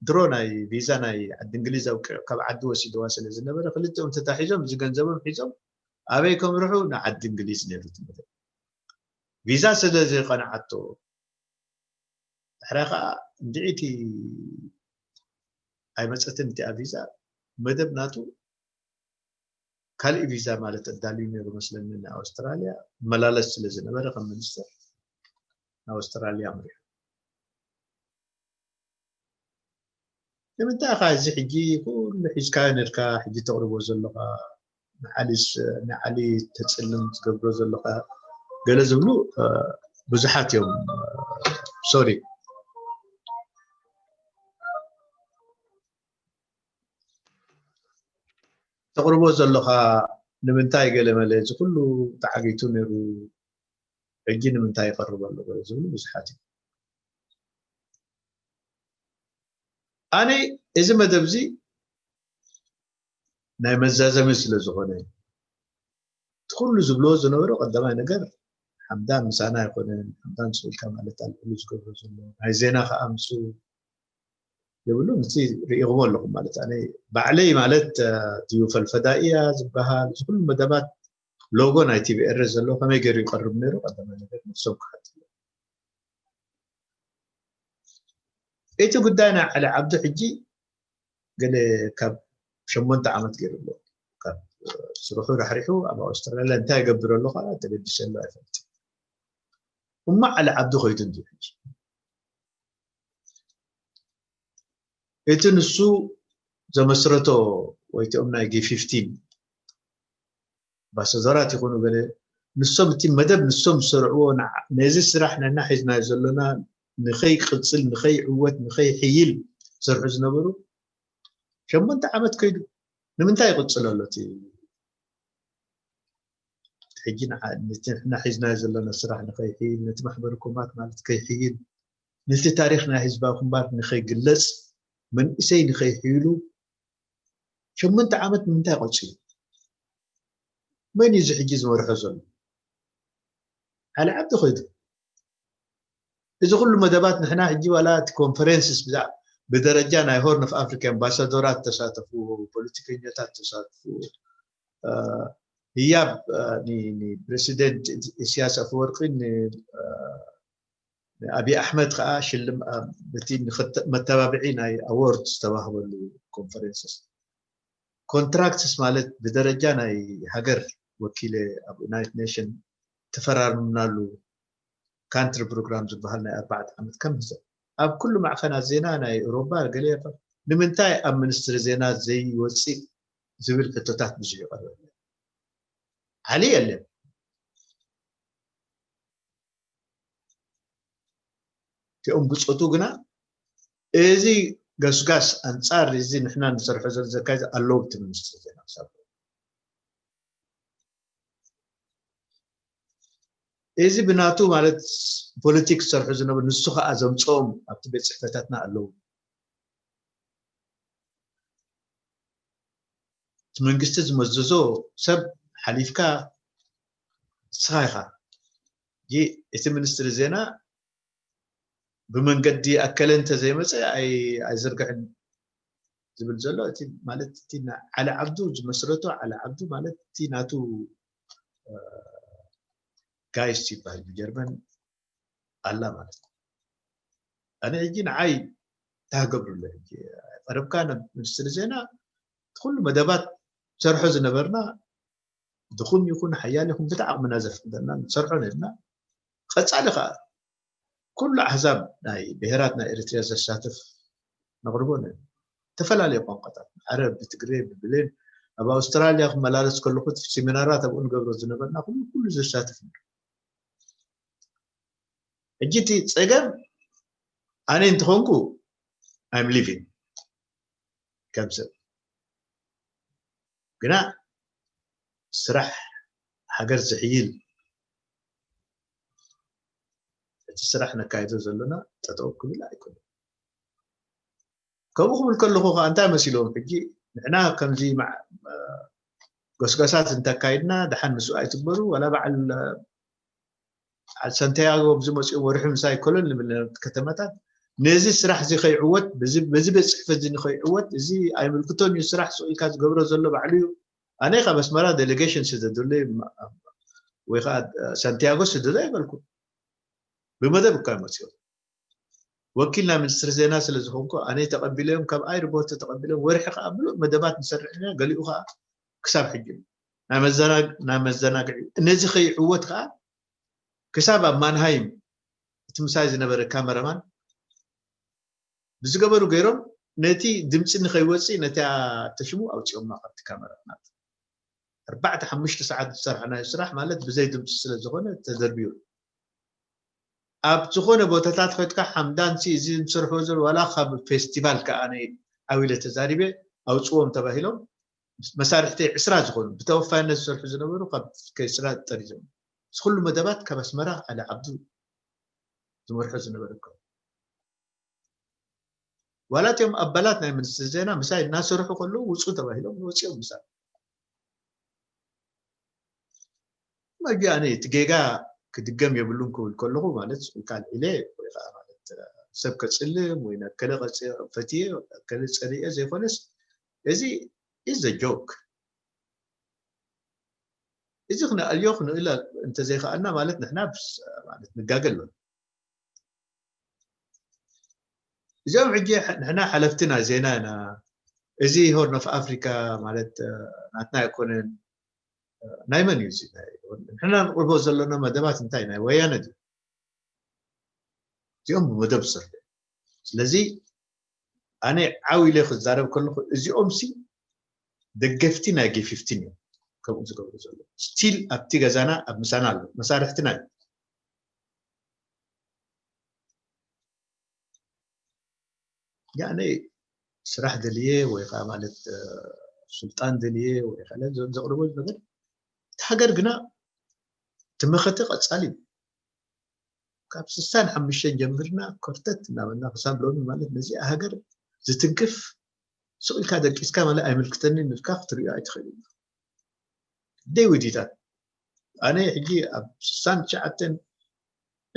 ድሮ ናይ ቪዛ ናይ ዓዲ እንግሊዝ ኣውቂዑ ካብ ዓዲ ወሲድዋ ስለ ዝነበረ ክልቲኦም ተታሒዞም እዚ ገንዘቦም ሒዞም ኣበይ ከምርሑ ንዓዲ እንግሊዝ ነይሩ እቲ መደብ። ቪዛ ስለ ዘይቀንዓቶ ድሕራይ ከዓ እንድዒቲ ኣይመፀትን እቲኣ ቪዛ። መደብ ናቱ ካልእ ቪዛ ማለት ኣዳልዩ ነይሩ መስለኒ ንኣውስትራልያ መላለስ ስለ ዝነበረ ከም ሚኒስተር ንኣውስትራልያ ኣምሪሑ። ንምንታይ ኢኻ እዚ ሕጂ ኩሉ ሒዝካዮ ነርካ ሕጂ ተቕርቦ ዘለኻ ንዓሊስ ንዓሊ ተፅልም ትገብሮ ዘለኻ ገለ ዝብሉ ብዙሓት እዮም። ሶሪ ተቕርቦ ዘለኻ ንምንታይ ገለ መለ እዚ ኩሉ ተዓጊቱ ነይሩ ሕጂ ንምንታይ ይቐርብ ኣሎ ዝብሉ ብዙሓት እዮም። ኣነ እዚ መደብ እዚ ናይ መዛዘሚ ስለ ዝኾነ እቲ ኩሉ ዝብሎ ዝነበሩ ቀዳማይ ነገር ሓምዳን ምሳና ኣይኮነን። ሓምዳን ስልካ ማለት ኣልዕሉ ዝገብሮ ዘሎ ናይ ዜና ከዓ ምስ የብሉ ምስ ርኢኹሞ ኣለኹም ማለት ኣነ ባዕለይ ማለት ድዩ ፈልፈዳ እያ ዝበሃል እዚ ኩሉ መደባት ሎጎ ናይ ቲቪኤረ ዘሎ ከመይ ገይሩ ይቐርብ ነይሩ ቀዳማይ ነገር ንሶም ክሓት እቲ ጉዳይ ናይ ዓሊ ዓብዱ ሕጂ ገለ ካብ ሸሞንተ ዓመት ገይሩ ኣሎ ካብ ስርሑ ራሕሪሑ ኣብ ኣውስትራልያ እንታይ ይገብር ኣሎ ከዓ ተገዲሰ ኣሎ ኣይፈልጥ እሞ ዓሊ ዓብዱ ከይዱ እንዲ ሕጂ እቲ ንሱ ዘመስረቶ ወይቲኦም ናይ ጂ ፊፍቲን ኣምባሳደራት ይኹኑ ገለ ንሶም እቲ መደብ ንሶም ዝሰርዕዎ ነዚ ስራሕ ነና ሒዝናዮ ዘሎና ንኸይ ቅፅል ንኸይ ዕወት ንኸይ ሕይል ዝሰርሑ ዝነበሩ ሸሞንተ ዓመት ከይዱ ንምንታይ ይቕፅል ኣሎ እቲ ሕጂ ንሕና ሒዝናዮ ዘለና ስራሕ ንኸይሕይል ነቲ ማሕበረ ኮማት ማለት ከይሕይል ነቲ ታሪክ ናይ ህዝባዊ ግንባር ንኸይግለፅ መንእሰይ ንኸይሕይሉ ሸሞንተ ዓመት ንምንታይ ቆፂሩ መን እዩ እዚ ሕጂ ዝመርሖ ዘሎ ዓሊ ዓብዲ ከይዱ እዚ ኩሉ መደባት ንሕና ሕጂ ዋላ እቲ ኮንፈረንስስ ብደረጃ ናይ ሆርን ኦፍ ኣፍሪካ ኣምባሳደራት ተሳተፉ ፖለቲከኛታት ተሳተፉ ህያብ ንፕረሲደንት ኢሳያስ ኣፈወርቂ ንፕረሲደንት ኣብይ ኣሕመድ ከዓ ሽልም ነቲ መተባብዒ ናይ ኣዎርድ ዝተዋህበሉ ኮንፈረንስስ ኮንትራክትስ ማለት ብደረጃ ናይ ሃገር ወኪለ ኣብ ዩናይትድ ኔሽን ተፈራርምናሉ ካንትሪ ፕሮግራም ዝበሃል ናይ ኣርባዕተ ዓመት ከም ህዘብ ኣብ ኩሉ ማዕኸናት ዜና ናይ ኤውሮባ ገለ ንምንታይ ኣብ ሚኒስትሪ ዜና ዘይወፅእ ዝብል ሕቶታት ብዙሕ ይቐርበ ዓሊ የለን እቲኦም ብፆቱ ግና እዚ ገስጋስ ኣንፃር እዚ ንሕና ንሰርሖ ዘሎ ዘካይድ ኣለዉ እቲ ሚኒስትሪ ዜና ክሳብ እዚ ብናቱ ማለት ፖለቲክ ዝሰርሑ ዝነበሩ ንሱ ከዓ ዘምፅኦም ኣብቲ ቤት ፅሕፈታትና ኣለዉ እቲ መንግስቲ ዝመዘዞ ሰብ ሓሊፍካ ንስኻ ኢኻ እቲ ሚኒስትሪ ዜና ብመንገዲ ኣከለ እንተዘይመፀ ኣይዝርግሕን ዝብል ዘሎ እቲ ማለት እቲ ዓሊ ዓብዱ ዝመስረቶ ዓሊ ዓብዱ ማለት እቲ ናቱ ጋይስት ይበሃል ብጀርመን ኣላ ማለት ኣነ ሕጂ ንዓይ ታገብሩለ ቀረብካ ሚኒስትሪ ዜና ኩሉ መደባት ሰርሖ ዝነበርና ድኹም ይኹን ሓያል ይኹን ብቲ ዓቕምና ዘፍቅደና ንሰርሖ ነርና ቀፃሊ ከዓ ኩሉ ኣሕዛብ ናይ ብሄራት ናይ ኤርትርያ ዘሳትፍ ነቕርቦ ነ ዝተፈላለዩ ቋንቋታት ዓረብ ብትግሬ ብብሌን ኣብ ኣውስትራልያ ክመላለስ ከለኹ ሴሚናራት ኣብኡ ንገብሮ ዝነበርና ኩሉ ኩሉ ዘሳትፍ ሕጂ እቲ ፀገም ኣነ እንትኾንኩ I'm leaving ከም ሰብ ግና ስራሕ ሃገር ዝሕይል እቲ ስራሕ ነካይዶ ዘለና ጠጠው ክብል ኣይኮነ ከምኡ ክብል ከለኹ ከዓ እንታይ መሲሎም ሕጂ ንሕና ከምዚ ጎስጓሳት እንተካይድና ደሓን ምስኡ ኣይትግበሩ ዋላ በዓል ሰንተያጎ ኣብዚ መፅኡ ወርሒ ምሳይ ኮሎን ንብል ከተማታት ነዚ ስራሕ እዚ ከይዕወት በዚ ቤት ፅሕፈት እዚ ንከይዕወት እዚ ኣይምልክቶን እዩ ስራሕ ስቕ ኢልካ ዝገብሮ ዘሎ ባዕሉ እዩ ኣነ ካብ ኣስመራ ዴሌጌሽን ስደዱለይ ወይ ከዓ ሳንቲያጎ ስደዱ ኣይበልኩ ብመደብ እኳ መፅኦም ወኪል ናይ ሚኒስትሪ ዜና ስለ ዝኾንኩ ኣነ ተቐቢለዮም ካብ ኣይርቦርት ተቐቢሎም ወርሒ ከዓ ምሉእ መደባት ንሰርሕ ኢና ገሊኡ ከዓ ክሳብ ሕጂ ናይ መዘናግዒ ነዚ ከይዕወት ከዓ ክሳብ ኣብ ማንሃይም እቲ ምሳይ ዝነበረ ካመራማን ብዝገበሩ ገይሮም ነቲ ድምፂ ንኸይወፅእ ነቲ ተሽሙ ኣውፅኦማ ካብቲ ካመራማን ኣርባዕተ ሓሙሽተ ሰዓት ዝሰርሐናዮ ስራሕ ማለት ብዘይ ድምፂ ስለ ዝኾነ ተደርቢዩ ኣብ ዝኾነ ቦታታት ከድካ ሓምዳንሲ እዚ ንሰርሖ ዘሎ ዋላ ካብ ፌስቲቫል ከዓ ኣነ ዓው ኢለ ተዛሪበ ኣውፅዎም ተባሂሎም መሳርሕተይ ዕስራ ዝኾኑ ብተወፋይነት ዝሰርሑ ዝነበሩ ካብ ከይስራ ጠሪዞም እዚ ኩሉ መደባት ካብ ኣስመራ ዓሊ ዓብዱ ዝመርሖ ዝነበረ እኮ ዋላ እቲኦም ኣባላት ናይ ሚኒስትሪ ዜና ምሳይ እናሰርሑ ከለዉ ውፁ ተባሂሎም ወፂኦም ምሳይ መጊ ኣነ እቲ ጌጋ ክድገም የብሉን ክብል ከለኹ ማለት ስቁልካ ኣልዒለ ወይ ከዓ ማለት ሰብ ከፅልም ወይ ናብ ከለ ፈትየ ከለ ፀሊኤ ዘይኮነስ እዚ is a joke እዚ ክነኣልዮ ክንእል እንተዘይከኣልና ማለት ንሕና ንጋገ ኣሎ እዚኦም ሕጂ ንሕና ሓለፍቲ ናይ ዜና ኢና እዚ ሆርን ኦፍ ኣፍሪካ ማለት ናትና ኣይኮነን ናይ መን እዩ ንሕና ንቅርቦ ዘለና መደባት እንታይ ናይ ወያነ ድዩ እዚኦም ብመደብ ዝሰርሑ ስለዚ ኣነ ዓው ኢለ ክዛረብ ከለኹ እዚኦም ሲ ደገፍቲ ናይ ጌፊፍቲን እዮም ከምኡ ዝገብሩ ዘሎ ስቲል ኣብቲ ገዛና ኣብ ምሳና ኣሎ መሳርሕትና እዩ ያኔ ስራሕ ደልየ ወይ ከዓ ማለት ስልጣን ደልየ ወይ ከዓ ዘቕርቦ ነገር እቲ ሃገር ግና ትመኸተ ቀፃሊ እዩ ካብ ስሳን ሓሙሽተን ጀምርና ኮርተት እናበልና ክሳብ ሎሚ ማለት ነዚ ሃገር ዝትንክፍ ስቕ ኢልካ ደቂስካ ማለት ኣይምልክተኒ ንልካ ክትሪኦ ኣይትኽእል ኢና ደይ ውዲታት ኣነ ሕጂ ኣብ ስሳን ትሽዓተን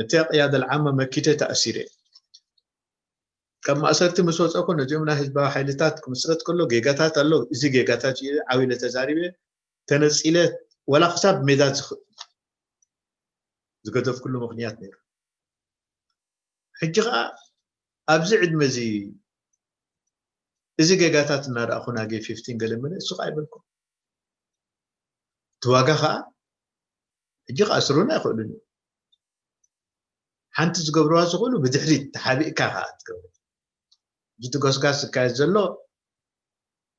እቲ ቅያደ ልዓመ መኪተ ተኣሲረ ካብ ማእሰርቲ ምስ ወፀእኩ ነዚኦም ናይ ህዝባዊ ሓይልታት ክምስረት ከሎ ጌጋታት ኣሎ እዚ ጌጋታት ዓብለ ተዛሪበ ተነፂለ ወላ ክሳብ ሜዳ ዝገደፍኩሉ ምክንያት ነይሩ ሕጂ ከዓ ኣብዚ ዕድመ እዚ እዚ ጌጋታት እናረኣኹ ናገ ፊፍቲን ገለ መለ እሱ ከዓ ኣይበልኩም። እቲ ዋጋ ከዓ ሕጂ ከዓ ስሩን ኣይኽእሉን እዩ። ሓንቲ ዝገብርዋ ዝኽእሉ ብድሕሪት ተሓቢእካ ከዓ ትገብር። ሕጂ እቲ ጎስጋስ ዝካየድ ዘሎ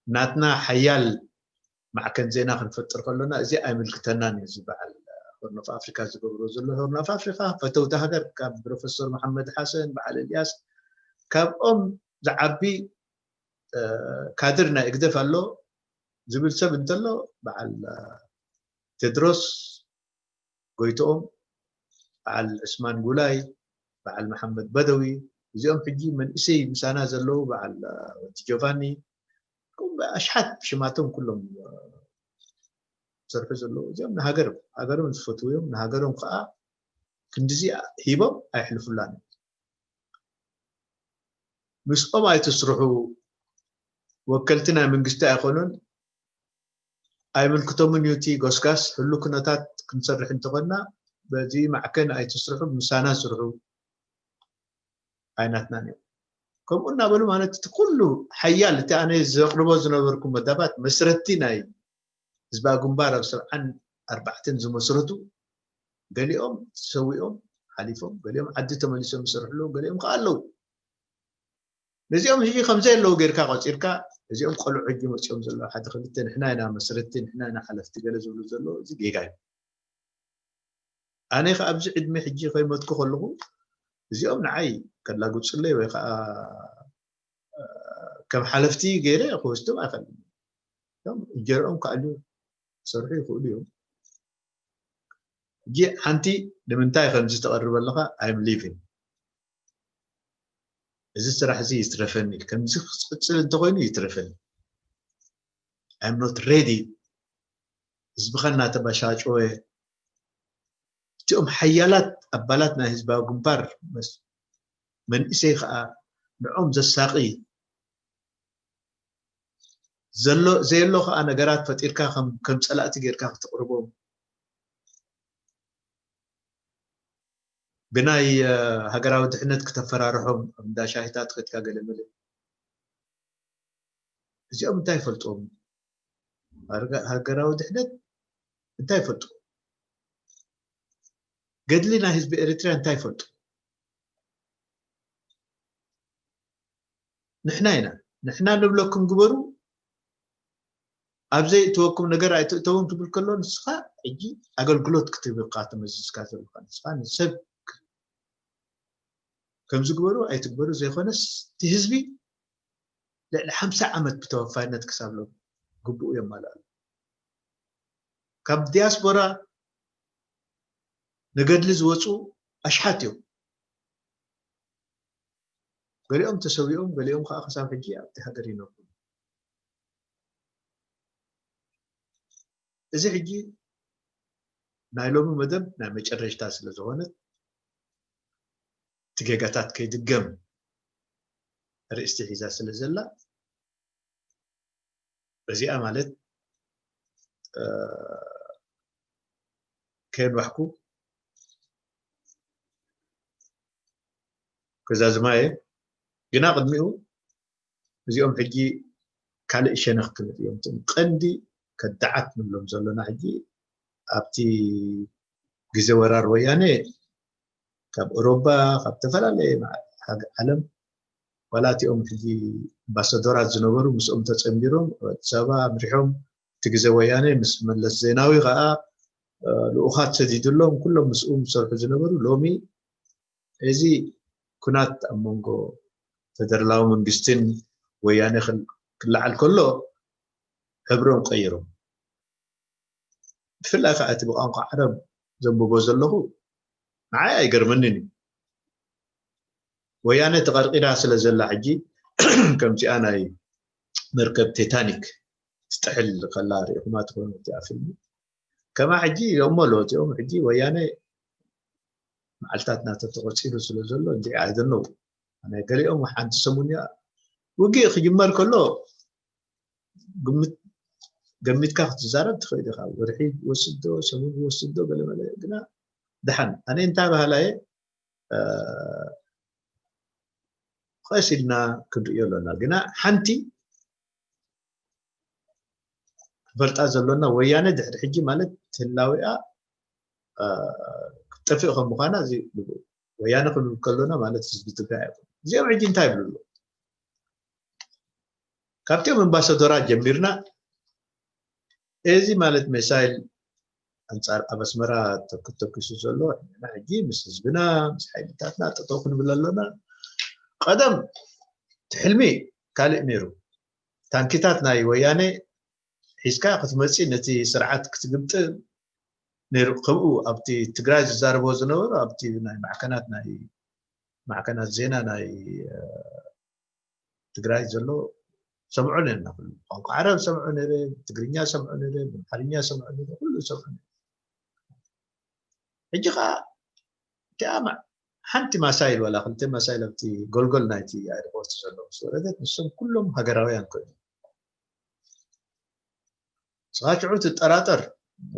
ናትና ሓያል ማዕከን ዜና ክንፈጥር ከሎና እዚ ኣይምልክተናን እዩ ዝበሃል። ሆርን ኦፍ ኣፍሪካ ዝገብሮ ዘሎ ሆርን ኦፍ ኣፍሪካ ፈተውቲ ሃገር ካብ ፕሮፌሰር መሓመድ ሓሰን በዓል እልያስ ካብኦም ዝዓቢ ካድር ናይ እግደፍ ኣሎ ዝብል ሰብ እንተሎ በዓል ቴድሮስ ጎይትኦም፣ በዓል ዕስማን ጉላይ፣ በዓል መሓመድ በደዊ፣ እዚኦም ሕጂ መንእሰይ ምሳና ዘለዉ በዓል ወዲ ጆቫኒ ኣሽሓት ሽማቶም ኩሎም ዝሰርሑ ዘለዉ እዚኦም ንሃገር ሃገሮም ዝፈትዉ እዮም። ንሃገሮም ከዓ ክንድዚ ሂቦም ኣይሕልፉላን እዮም። ምስኦም ኣይትስርሑ፣ ወከልቲ ናይ መንግስቲ ኣይኮኑን፣ ኣይምልክቶምን እዩ እቲ ጎስጋስ። ህሉ ኩነታት ክንሰርሕ እንተኾንና በዚ ማዕከን ኣይትስርሑ፣ ምሳና ስርሑ ኣይናትናን እዮም። ከምኡ እናበሉ ማለት እቲ ኩሉ ሓያል እቲ ኣነ ዘቕርቦ ዝነበርኩ መዳባት መስረቲ ናይ ህዝባዊ ግንባር ኣብ ሰብዓን ኣርባዕተን ዝመስረቱ ገሊኦም ተሰዊኦም ሓሊፎም፣ ገሊኦም ዓዲ ተመሊሶም ይሰርሕሉ፣ ገሊኦም ከዓ ኣለዉ። ነዚኦም ሕጂ ከምዘይ ኣለዉ ጌርካ ቆፂርካ እዚኦም ቆልዑ ሕጂ መፂኦም ዘለዉ ሓደ ክልተ ንሕና ኢና መስረቲ ንሕና ኢና ሓለፍቲ ገለ ዝብሉ ዘለዉ እዚ ጌጋ እዩ። ኣነ ከ ኣብዚ ዕድመ ሕጂ ከይመትኩ ከለኹ እዚኦም ንዓይ ከላግፁለይ ወይ ከዓ ከም ሓለፍቲ ገይረ ክወስዶም ኣይፈልም። እዚኦም እንጀርኦም ክኣልዩ ክሰርሑ ይኽእሉ እዮም። ሕጂ ሓንቲ ንምንታይ ከምዚ ትቐርብ ኣለኻ? I'm leaving። እዚ ስራሕ እዚ ይትረፈኒ፣ ከምዚ ክቅፅል እንተኮይኑ ይትረፈኒ። I'm not ready። ህዝብኻ እናተባሻጨወ እቲኦም ሓያላት ኣባላት ናይ ህዝባዊ ግንባር መንእሰይ ከዓ ንዖም ዘሳቂ ዘሎ ዘየሎ ከዓ ነገራት ፈጢርካ ከም ከም ፀላእቲ ጌርካ ክትቅርቦም ብናይ ሃገራዊ ድሕነት ክተፈራርሖም ኣብ እንዳ ሻሂታት ከድካ ገለ መለ እዚኦም እንታይ ይፈልጥዎም? ሃገራዊ ድሕነት እንታይ ይፈልጡ? ገድሊ ናይ ህዝቢ ኤርትራ እንታይ ይፈልጡ? ንሕና ኢና ንሕና ንብለኩም ግበሩ፣ ኣብ ዘይእትወኩም ነገር ኣይትእተውን ትብል ከሎ ንስኻ ሕጂ ኣገልግሎት ክትህብ ኢኻ ተመዚዝካ ዘለኻ። ንስኻ ንሰብ ከምዚ ግበሩ ኣይትግበሩ ዘይኮነስ እቲ ህዝቢ ልዕሊ ሓምሳ ዓመት ብተወፋይነት ክሳብ ሎም ግብኡ የማልኣሉ። ካብ ዲያስፖራ ንገድሊ ዝወፁ ኣሽሓት እዮም። ገሊኦም ተሰዊኦም፣ ገሊኦም ከዓ ክሳብ ሕጂ ኣብቲ ሃገር ይነብሩ። እዚ ሕጂ ናይ ሎሚ መደብ ናይ መጨረሽታ ስለ ዝኾነት እቲ ጌጋታት ከይድገም ርእስቲ ሒዛ ስለ ዘላ በዚኣ ማለት ከየንዋሕኩ ክዛዝማ እየ። ግና ቅድሚኡ እዚኦም ሕጂ ካልእ ሸነኽ ክምጥ እዮም። እቶም ቀንዲ ከዳዓት ንብሎም ዘለና ሕጂ ኣብቲ ግዜ ወራር ወያነ ካብ ኤውሮጳ ካብ ዝተፈላለየ ዓለም ዋላ እቲኦም ሕጂ ኣምባሳደራት ዝነበሩ ምስኦም ተጸንቢሮም ኣዲስ ኣበባ ኣምሪሖም እቲ ግዜ ወያነ ምስ መለስ ዜናዊ ከዓ ልኡኻት ሰዲድሎም ኩሎም ምስኡ ዝሰርሑ ዝነበሩ ሎሚ እዚ ኩናት ኣብ መንጎ ፈደራላዊ መንግስትን ወያነ ክለዓል ከሎ ሕብሮም ቀይሮም ብፍላይ ከዓ እቲ ብቋንቋ ዓረብ ዘንብቦ ዘለኹ ንዓይ ኣይገርመንን እዩ። ወያነ ተቐርቂራ ስለ ዘላ ሕጂ ከምዚኣ ናይ መርከብ ቴታኒክ ትጥሕል ከላ ርኢኹማ ትኾኑ እቲኣ ፊልም ከማ ሕጂ እሞ ኣለዎ እቲኦም ሕጂ ወያነ መዓልታት ናተ ተቆፂሩ ስለ ዘሎ እንዲ ኣይደነው ናይ ገሊኦም ሓንቲ ሰሙን እያ ውግእ ክጅመር ከሎ ግምት ገሚትካ ክትዛረብ ትኽእል ኢኻ። ወርሒ ወስዶ ሰሙን ወስዶ ገለመለ ግና ደሓን ኣነ እንታይ ባህላየ ቀስ ኢልና ክንርእዮ ኣለና። ግና ሓንቲ ክፈልጣ ዘሎና፣ ወያነ ድሕሪ ሕጂ ማለት ህላዊኣ ክትጠፍእ ከም ምዃና፣ እዚ ወያነ ክንብል ከሎና ማለት ህዝቢ ትግራይ ኣይኮነ። እዚኦም ሕጂ እንታይ ይብሉ ኣለዉ? ካብቲኦም ኣምባሳደራት ጀሚርና፣ እዚ ማለት ሚሳይል ኣንጻር ኣብ ኣስመራ ተኩ- ተኩሱ ዘሎ፣ ንሕና ሕጂ ምስ ህዝብና ምስ ሓይልታትና ጠጠው ክንብል ኣሎና። ቀደም እቲ ሕልሚ ካልእ ነይሩ። ታንኪታት ናይ ወያነ ሒዝካ ክትመጺ፣ ነቲ ስርዓት ክትግምጥል ነይሩ። ከምኡ ኣብቲ ትግራይ ዝዛረቦ ዝነበሩ ኣብቲ ናይ ማዕከናት ናይ ማዕከናት ዜና ናይ ትግራይ ዘሎ ሰምዖ ነርና። ኩሉ ቋንቋ ዓረብ ሰምዖ ነረ፣ ትግርኛ ሰምዖ ነረ፣ ኣምሓርኛ ሰምዖ ነረ፣ ኩሉ ሰምዖ ነረ። ሕጂ ከዓ እቲኣ ሓንቲ ማሳይል ዋላ ክልተ ማሳይል ኣብቲ ጎልጎል ናይቲ ኣየርፖርት ዘሎ ምስ ወረደት፣ ንሶም ኩሎም ሃገራውያን ኮይኖም። ንስኻ ሽዑ ትጠራጠር፣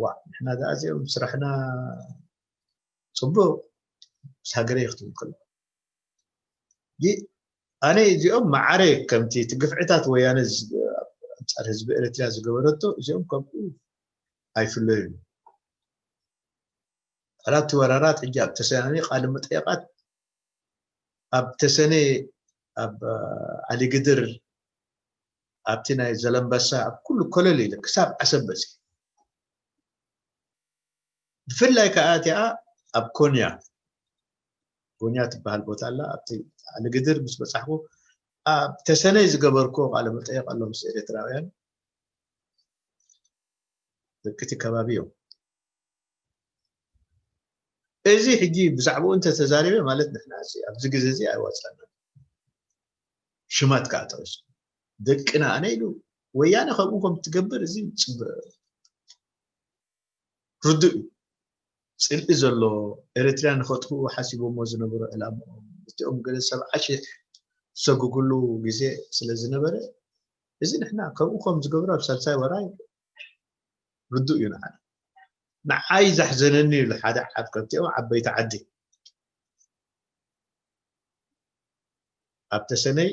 ዋ፣ ንሕና ደኣ እዚኦም ስራሕና ጽቡቕ ምስ ሃገረይ ክትብል ከሎ፣ ኣነ እዚኦም መዓረ ከምቲ እቲ ግፍዕታት ወያነ ኣንጻር ህዝቢ ኤርትራ ዝገበረቶ፣ እዚኦም ከምኡ ኣይፍለዩን። ዋላ እቲ ወራራት ሕጂ ኣብ ተሰናኒ ቃለ መጠየቃት ኣብ ተሰነ፣ ኣብ ዓሊግድር፣ ኣብቲ ናይ ዘለምበሳ፣ ኣብ ኩሉ ኮለል ኢለ ክሳብ ዓሰብ በፂ። ብፍላይ ከዓ እቲኣ ኣብ ኮንያ፣ ኮንያ ትበሃል ቦታ ኣላ። ኣብቲ ዓሊግድር ምስ በፃሕኩ ኣብ ተሰነይ ዝገበርኩ ቃለ መጠየቅ ኣሎ ምስ ኤርትራውያን ደቂ እቲ ከባቢ እዮም። እዚ ሕጂ ብዛዕባኡ እንተተዛሪበ ማለት ንሕና ኣብዚ ግዜ እዚ ኣይዋፅኣና። ሽማት ከዓ ጠቂሱ ደቅና ኣነ ኢሉ ወያነ ከምኡ ከም ትገብር እዚ ፅቡቅ ርዱእ እዩ። ፅልኢ ዘሎ ኤርትርያ ንኸጥፍኡ ሓሲቦሞ ዝነበሩ ዕላምኦም እቲኦም ገለ ሰብዓ ሺሕ ዝሰጉግሉ ግዜ ስለ ዝነበረ እዚ ንሕና ከምኡ ከም ዝገብሩ ኣብ ሳልሳይ ወራይ ርዱእ እዩ ንዓና። ንዓይ ዘሕዘነኒ ኢሉ ሓደ ዓብ ከብቲኦም ዓበይቲ ዓዲ ኣብ ተሰነይ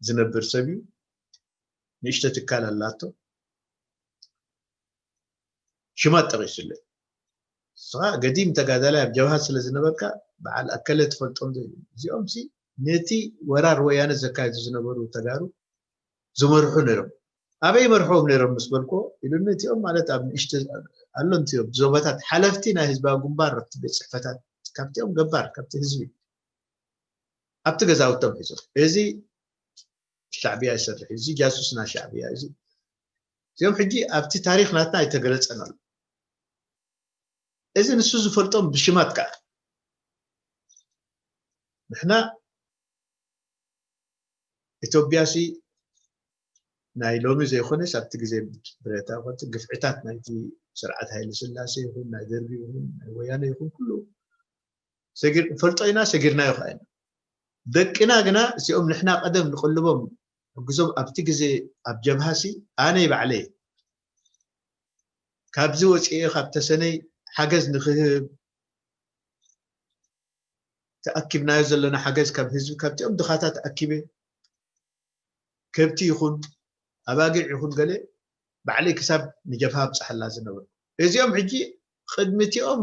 ዝነብር ሰብ እዩ። ንእሽቶ ትካል ኣላቶ ሽማት ጠቂሱለይ። ንስኻ ገዲም ተጋዳላይ ኣብ ጀብሃ ስለ ዝነበርካ በዓል ኣከለ ትፈልጦም እዚኦም ሲ ነቲ ወራር ወያነ ዘካየዱ ዝነበሩ ተጋሩ ዝመርሑ ነይሮም። ኣበይ መርሖም ነይሮም ምስ በልኮ ኢሉኒ እቲኦም ማለት ኣብ ንእሽተ ኣሎ እንትዮም ዞባታት ሓለፍቲ ናይ ህዝባዊ ግንባር ኣብቲ ቤት ፅሕፈታት ካብቲኦም ገባር ካብቲ ህዝቢ ኣብቲ ገዛውቶም ሒዞም እዚ ሻዕብያ ይሰርሕ እዚ ጃሱስ ናይ ሻዕብያ እዚ እዚኦም ሕጂ ኣብቲ ታሪክ ናትና ኣይተገለፀን ኣሎ። እዚ ንሱ ዝፈልጦም ብሽማት ከዓ ንሕና ኢትዮጵያ ሲ ናይ ሎሚ ዘይኮነስ ኣብቲ ግዜ ብረታ ኮቲ ግፍዕታት ናይቲ ስርዓት ሃይለ ስላሴ ይኹን ናይ ደርቢ ይኹን ናይ ወያነ ይኹን ኩሉ ሰጊር ንፈልጦ ኢና ሰጊርናዮ ከዓ ኢና ደቅና ግና እዚኦም ንሕና ቀደም ንቅልቦም ሕግዞም ኣብቲ ግዜ ኣብ ጀብሃ ሲ ኣነ ባዕለይ ካብዚ ወፂኤ ካብ ተሰነይ ሓገዝ ንክህብ ተኣኪብናዮ ዘለና ሓገዝ ካብ ህዝቢ ካብቲኦም ድኻታት ኣኪበ ከብቲ ይኹን ኣባጊዕ ይኹን ገለ ባዕለይ ክሳብ ንጀብሃ ኣብፅሓላ ዝነበርኩ እዚኦም ሕጂ ቅድሚቲኦም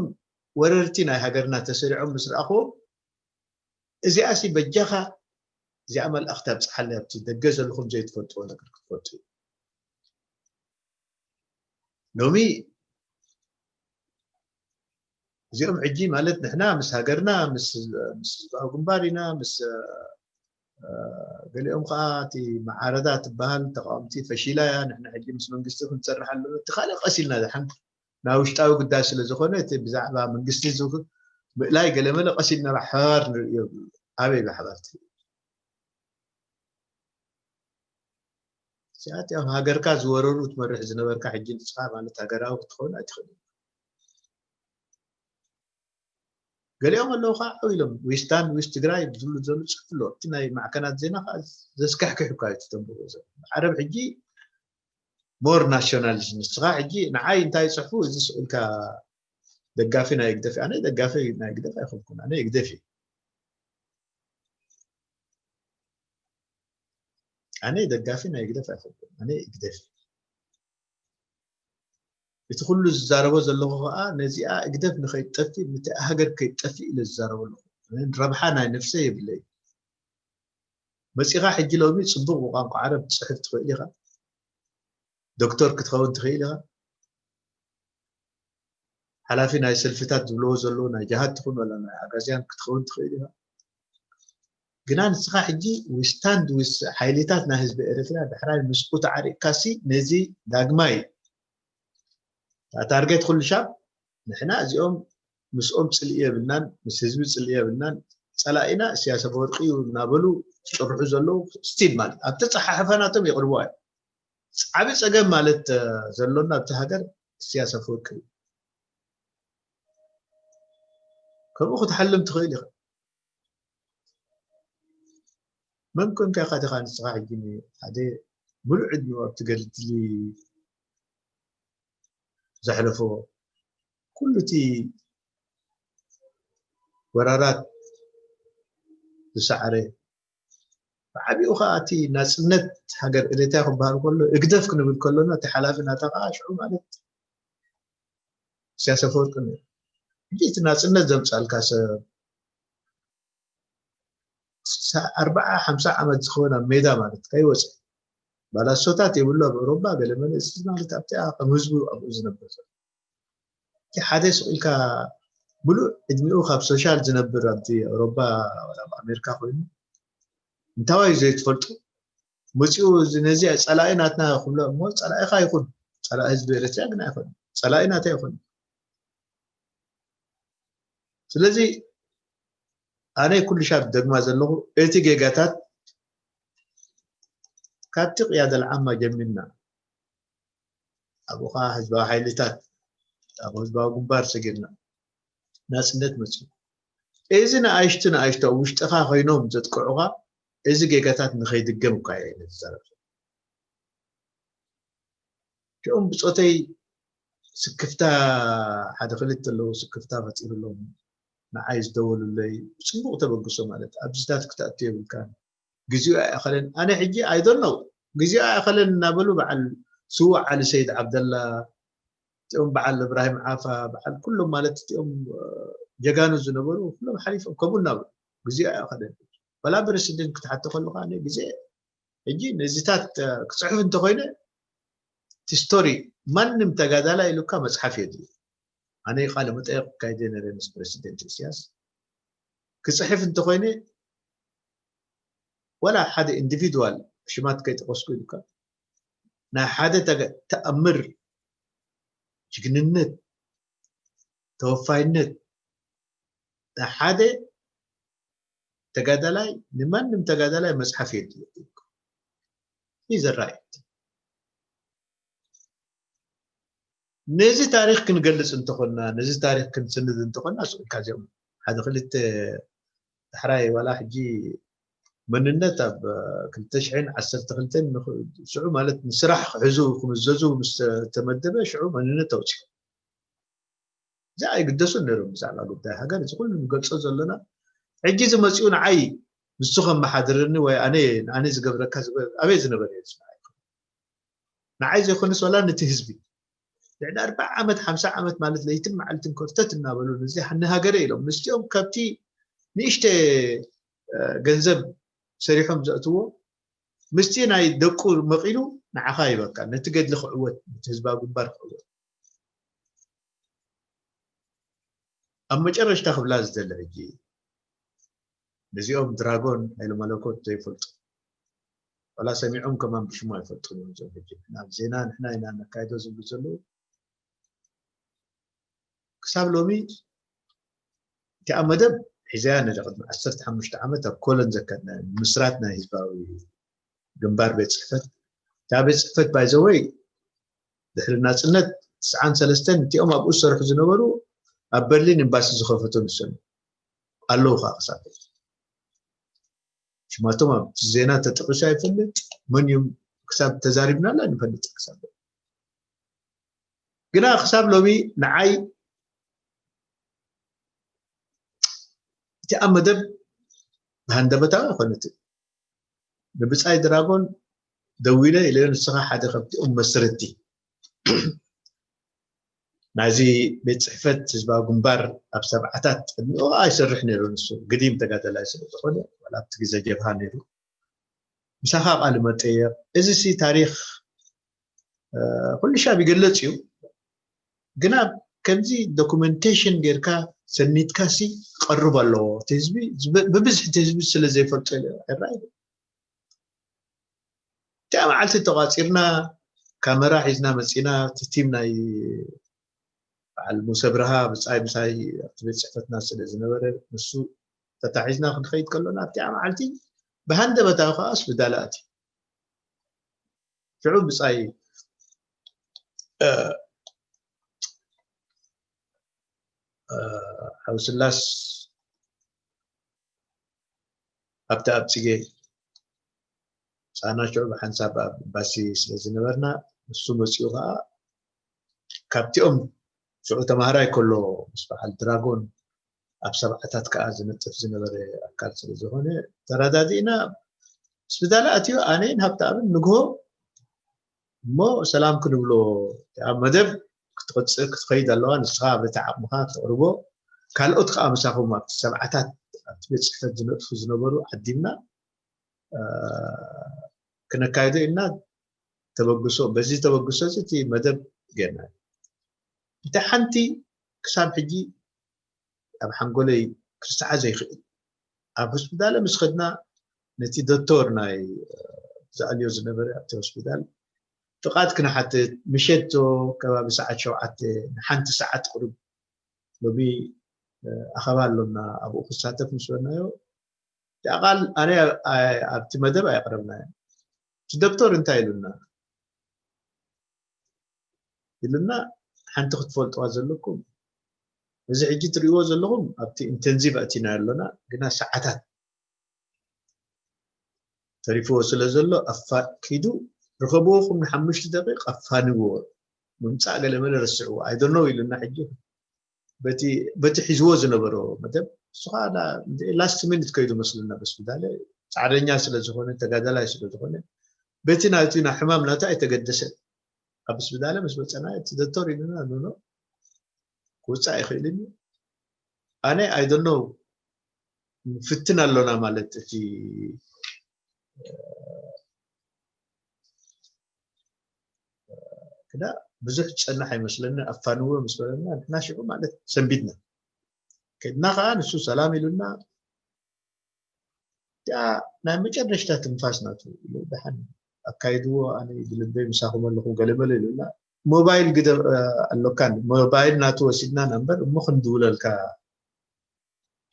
ወረርቲ ናይ ሃገርና ተሰሪዖም ምስ ረኣኽዎም እዚኣሲ በጃኻ እዚኣ መልእኽቲ ኣብፅሓለይ ኣብቲ ደገ ዘለኹም ዘይትፈልጥዎ ነገር ክትፈልጡ እዩ ሎሚ እዚኦም ሕጂ ማለት ንሕና ምስ ሃገርና ምስ ህዝባዊ ግንባር ኢና ምስ ገሊኦም ከዓ እቲ መዓረዳ ትበሃል ተቃወምቲ ፈሺላ እያ ንሕና ሕጂ ምስ መንግስቲ ክንሰርሕ ኣለና እቲ ካልእ ቀሲልና ዝሓንቲ ናይ ውሽጣዊ ጉዳይ ስለ ዝኾነ እቲ ብዛዕባ መንግስቲ ምእላይ ገለመለ ቀሲልና ብሓባር ንርእዮ ኣበይ ብሓባር ትርኢ እዚኣት ኣብ ሃገርካ ዝወረሩ ትመርሕ ዝነበርካ ሕጂ ንስኻ ማለት ሃገራዊ ክትኸውን ኣይትኽእል ገሊኦም ኣለዉ ከዓ ዓው ኢሎም ዊስታን ዊስ ትግራይ ዝብሉ ዘሉ ፅሑፍ ኣሎ እቲ ናይ ማዕከናት ዜና ከዓ ዘስካሕክሕ እኳ እዩ ተንብቦ ዘሎ ዓረብ ሕጂ ሞር ናሽናሊስት ንስኻ ሕጂ ንዓይ እንታይ ፅሑፉ እዚ ስእልካ ደጋፊ ናይ ህግደፍ ኣነ ደጋፊ ናይ ህግደፍ ኣይኮንኩን ኣነ ህግደፍ እዩ ኣነ ደጋፊ ናይ ህግደፍ ኣይኮንኩን። ኣነ ህግደፍ እቲ ኩሉ ዝዛረቦ ዘለኹ ከዓ ነዚኣ ህግደፍ ንኸይትጠፍእ፣ ነቲ ሃገር ከይትጠፍእ ኢለ ዝዛረቦ ኣለኹ። ረብሓ ናይ ነፍሰ የብለይ። መፂኻ ሕጂ ሎሚ ፅቡቕ ብቋንቋ ዓረብ ትፅሕፍ ትኽእል ኢኻ፣ ዶክተር ክትኸውን ትኽእል ኢኻ፣ ሓላፊ ናይ ሰልፍታት ዝብለዎ ዘለዉ ናይ ጃሃድ ትኹን ወላ ናይ ኣጋዝያን ክትኸውን ትኽእል ኢኻ። ግና ንስኻ ሕጂ ዊስታንድ ዊስ ሓይልታት ናይ ህዝቢ ኤርትራ ዳሕራይ ምስኡ ተዓሪቅካሲ ነዚ ዳግማይ ታርጌት ኩሉ ሻብ ንሕና እዚኦም ምስኦም ፅልኢ የብልናን ምስ ህዝቢ ፅልኢ የብልናን፣ ፀላኢና እስያስ ኣፈወርቂ እዩ እናበሉ ዝጭርሑ ዘለዉ ስቲል ማለት ኣብቲ ፀሓሕፋ ናቶም የቅርብዋ እዮም። ዓብዪ ፀገም ማለት ዘሎና ኣብቲ ሃገር እስያስ ኣፈወርቂ እዩ። ከምኡ ክትሓልም ትኽእል ኢኻ። መን ኮንካ ኢኻ ዲኻ ንስኻ ሕጂ ሓደ ሙሉእ ዕድሚኡ ኣብቲ ገድሊ ዘሕለፎ ኩሉ እቲ ወራራት ዝሰዓረ ብዓቢኡ ከዓ እቲ ናፅነት ሃገር ኤርትራ ክበሃል ከሎ ህግደፍ ክንብል ከሎና እቲ ሓላፊ ናታ ከዓ ሽዑ ማለት ኢሳያስ ኣፈወርቂ ነይሩ። ሕጂ እቲ ናፅነት ዘምፃልካ ሰብ ኣርባዓ ሓምሳ ዓመት ዝኸውን ኣብ ሜዳ ማለት ከይወፀ ባላሶታት የብሉ ኣብ ኤውሮጳ ገለመለ እዚ ማለት ኣብቲ ከም ህዝቡ ኣብኡ ዝነብር ዘሎ እቲ ሓደ ስቕ ኢልካ ምሉእ ዕድሚኡ ካብ ሶሻል ዝነብር ኣብቲ ኣውሮፓ ወላ ኣብ ኣሜሪካ ኮይኑ እንታዋይ ዘይትፈልጡ መፂኡ ነዚ ፀላኢ ናትና ክብሎ እሞ ፀላኢኻ ይኹን ፀላኢ ህዝቢ ኤርትራ ግን ኣይኮን ፀላኢ ናታ ይኹን ስለዚ ኣነ ኩሉ ሻብ ደግማ ዘለኹ እቲ ጌጋታት ካብቲ ቅያደ ልዓማ ጀሚርና ኣብኡ ከዓ ህዝባዊ ሓይልታት ኣብ ህዝባዊ ግንባር ሰጊርና ናፅነት መፅኡ እዚ ንኣይሽቱ ንኣይሽቱ ኣብ ውሽጥኻ ኮይኖም ዘጥቅዑኻ እዚ ጌጋታት ንኸይድገም እኳ እየ ዝዛረብ እቲኦም ብፆተይ ስክፍታ ሓደ ክልተ ኣለዉ ስክፍታ ፈጢሩሎም ንዓይ ዝደወሉለይ ብፅቡቅ ተበግሶ ማለት ኣብዚታት ክትኣቱ የብልካን ግዜኡ ኣይኣኸለን ኣነ ሕጂ ኣይዶኖ ግዜኡ ኣይኣኸለን እናበሉ በዓል ስዉእ ዓሊ ሰይድ ዓብደላ እቲኦም በዓል እብራሂም ዓፋ በዓል ኩሎም ማለት እቲኦም ጀጋኑ ዝነበሩ ኩሎም ሓሊፎም ከምኡ እናበሉ ግዜኡ ኣይኣኸለን ወላ ፕረሲደንት ክትሓቶ ከለካ ኣነ ግዜ ሕጂ ነዚታት ክፅሕፍ እንተኮይነ እቲ ስቶሪ ማንም ተጋዳላይ ኢሉካ መፅሓፍ የድሊ ኣነ ቃለ መጠየቅ ካይደ ነረ ምስ ፕረሲደንት እስያስ ክፅሕፍ እንተኮይነ ወላ ሓደ ኢንዲቪድዋል ሽማት ከይጠቀስኩ ኢሉካ ናይ ሓደ ተኣምር ጅግንነት ተወፋይነት ናይ ሓደ ተጋዳላይ ንማንም ተጋዳላይ መፅሓፍ የድልዮ እዩ ዘራእዩ ነዚ ታሪክ ክንገልፅ እንተኾንና ነዚ ታሪክ ክንስንድ እንተኾንና ስኡልካ እዚኦም ሓደ ክልተ ዳሕራይ ዋላ ሕጂ መንነት ኣብ ክልተ ሽሕን ዓሰርተ ክልተን ሽዑ ማለት ንስራሕ ክሕዙ ክምዘዙ ምስ ተመደበ ሽዑ መንነት ኣውፅኡ እዚ ኣይግደሱን ነይሮም ብዛዕባ ጉዳይ ሃገር እዚ ኩሉ ንገልፆ ዘለና ሕጂ ዝመፅኡ ንዓይ ንሱ ከመሓድረኒ ወይ ኣነ ኣነ ዝገብረካ ዝበ ኣበይ ዝነበረ እዩ ንዓይ ንዓይ ዘይኮነስ ዋላ ነቲ ህዝቢ ልዕሊ ኣርባዓ ዓመት ሓምሳ ዓመት ማለት ለይትን መዓልትን ኮርተት እናበሉ ንዚ ንሃገረ ኢሎም ንስቲኦም ካብቲ ንእሽተ ገንዘብ ሰሪሖም ዘእትዎ ምስቲ ናይ ደቁ መቒሉ ንዓኻ ይበካ ነቲ ገድሊ ክዕወት ነቲ ህዝባዊ ግንባር ክዕወት ኣብ መጨረሽታ ክብላ ዝደለ ሕጂ ነዚኦም ድራጎን ሃይለ መለኮት ዘይፈልጡ ዋላ ሰሚዖም ከማን ብሽሙ ኣይፈልጡን እዮም እዞም ሕጂ ናብ ዜና ንሕና ኢና ነካይዶ ዝብሉ ዘለዉ ክሳብ ሎሚ እቲኣ መደብ ሒዘያ ነደ ቅድሚ ዓሰርተ ሓሙሽተ ዓመት ኣብ ኮለን ዘካድና ምስራት ናይ ህዝባዊ ግንባር ቤት ፅሕፈት እታ ቤት ፅሕፈት ባይዘወይ ድሕሪ ናፅነት ትስዓን ሰለስተን እቲኦም ኣብኡ ዝሰርሑ ዝነበሩ ኣብ በርሊን ኤምባሲ ዝኸፈቱ ንሶም ኣለዉ ከዓ ክሳብ ሽማቶም ኣብ ዜና ተጠቂሱ ኣይፈልጥ መን እዮም ክሳብ ተዛሪብናላ ንፈልጥ ክሳብ ግና ክሳብ ሎሚ ንዓይ እቲ ኣብ መደብ ብሃንደበታዊ ኣይኮነትን ንብፃይ ድራጎን ደዊለ ኢለዮ፣ ንስኻ ሓደ ካብቲኦም መስረቲ ናይዚ ቤት ጽሕፈት ህዝባዊ ግንባር ኣብ ሰብዓታት፣ ቅድሚኡ ከዓ ይሰርሕ ነይሩ ንሱ፣ ግዲም ተጋዳላይ ስለ ዝኾነ፣ ዋላ ኣብቲ ግዜ ጀብሃ ነይሩ። ምሳኻ ቃለ መጠየቕ፣ እዚ ሲ ታሪኽ ኩሉ ሻብ ይገለጽ እዩ። ግና ከምዚ ዶኩመንቴሽን ጌርካ ሰኒድካ ሲ ክቐርብ ኣለዎ። እቲ ህዝቢ ብብዝሒ እቲ ህዝቢ ስለ ዘይፈልጦ ኢለ ሕራይ እቲኣ መዓልቲ ተቋፂርና፣ ካመራ ሒዝና መፂና። እቲ ቲም ናይ በዓል ሙሰ ብርሃ ብፃይ ምሳይ ኣብቲ ቤት ፅሕፈትና ስለ ዝነበረ፣ ንሱ ተታሒዝና ክንኸይድ ከሎና ኣብቲኣ መዓልቲ ብሃንደበታዊ ከዓ ስብዳላ ኣትዩ። ሽዑ ብፃይ ሓውስላስ ኣብቲ ኣብ ፅጌ ፃና ሽዑ ብሓንሳብ ኣብ ባሲ ስለ ዝነበርና፣ ንሱ መፂኡ ከዓ ካብቲኦም ሽዑ ተማሃራይ ከሎ ምስ በዓል ድራጎን ኣብ ሰብዓታት ከዓ ዝነጥፍ ዝነበረ ኣካል ስለ ዝኾነ፣ ተረዳዲእና ስብዳላ ኣትዩ። ኣነን ሃብተኣብን ንግሆ እሞ ሰላም ክንብሎ፣ ኣብ መደብ ክትቐጽል ክትኸይድ ኣለዋ። ንስኻ በቲ ዓቕምኻ ተቕርቦ፣ ካልኦት ከዓ ምሳኹም ኣብቲ ሰብዓታት ኣብቲ ቤት ጽሕፈት ዝነጥፉ ዝነበሩ ዓዲምና ክነካይዶ ኢልና ተበግሶ፣ በዚ ተበግሶ እዚ እቲ መደብ ጌርና። እንተ ሓንቲ ክሳብ ሕጂ ኣብ ሓንጎለይ ክርሳዓ ዘይክእል፣ ኣብ ሆስፒታል ምስ ኸድና ነቲ ዶክተር ናይ ዝኣልዮ ዝነበረ ኣብቲ ሆስፒታል ፍቓድ ክነሓትት፣ ምሸት ዶ ከባቢ ሰዓት ሸውዓተ ንሓንቲ ሰዓት ቅሩብ ሎሚ ኣኸባ ኣሎና ኣብኡ ክሳተፍ ምስ በልናዮ፣ እቲኣ ቃል ኣነ ኣብቲ መደብ ኣየቕረብናዮ። እቲ ዶክተር እንታይ ኢሉና ኢሉና፣ ሓንቲ ክትፈልጥዋ ዘለኩም፣ እዚ ሕጂ ትርእይዎ ዘለኹም ኣብቲ ኢንተንሲቭ ኣእቲና ኣሎና፣ ግና ሰዓታት ተሪፍዎ ስለ ዘሎ ኣፋ ኪዱ ርኸብዎ ኹም ንሓሙሽተ ደቂቕ ኣፋንዎ፣ ምምፃእ ገለመለ ረስዕዎ ኣይደኖ ኢሉና። ሕጂ በቲ በቲ ሒዝዎ ዝነበሮ መደብ እሱ ከዓ ላስት ሚኒት ከይዱ መስልና በስፒታል ፃዕረኛ ስለ ዝኾነ ተጋዳላይ ስለ ዝኾነ በቲ ናቱ ናብ ሕማም ናቱ ኣይተገደሰን። ኣብ ስፒታል ምስ መፀና እቲ ዶክተር ኢሉና ኖኖ ክውፃእ ኣይኽእልን እዩ። ኣነ ኣይደኖ ንፍትን ኣሎና ማለት እቲ ግዳ ብዙሕ ዝፀንሕ ኣይመስለኒ። ኣፋንዎ ምስ በለና ንሕና ሽዑ ማለት ሰንቢድና ከድና ከዓ ንሱ ሰላም ኢሉና እቲኣ ናይ መጨረሽታ ትንፋስ ናቱ ኢሉ ደሓን ኣካይድዎ ኣነ ብልበይ ምሳኹም ኣለኹ ገለመለ ኢሉና ሞባይል ግደ ኣሎካን ሞባይል ናቱ ወሲድና እምበር እሞ ክንድውለልካ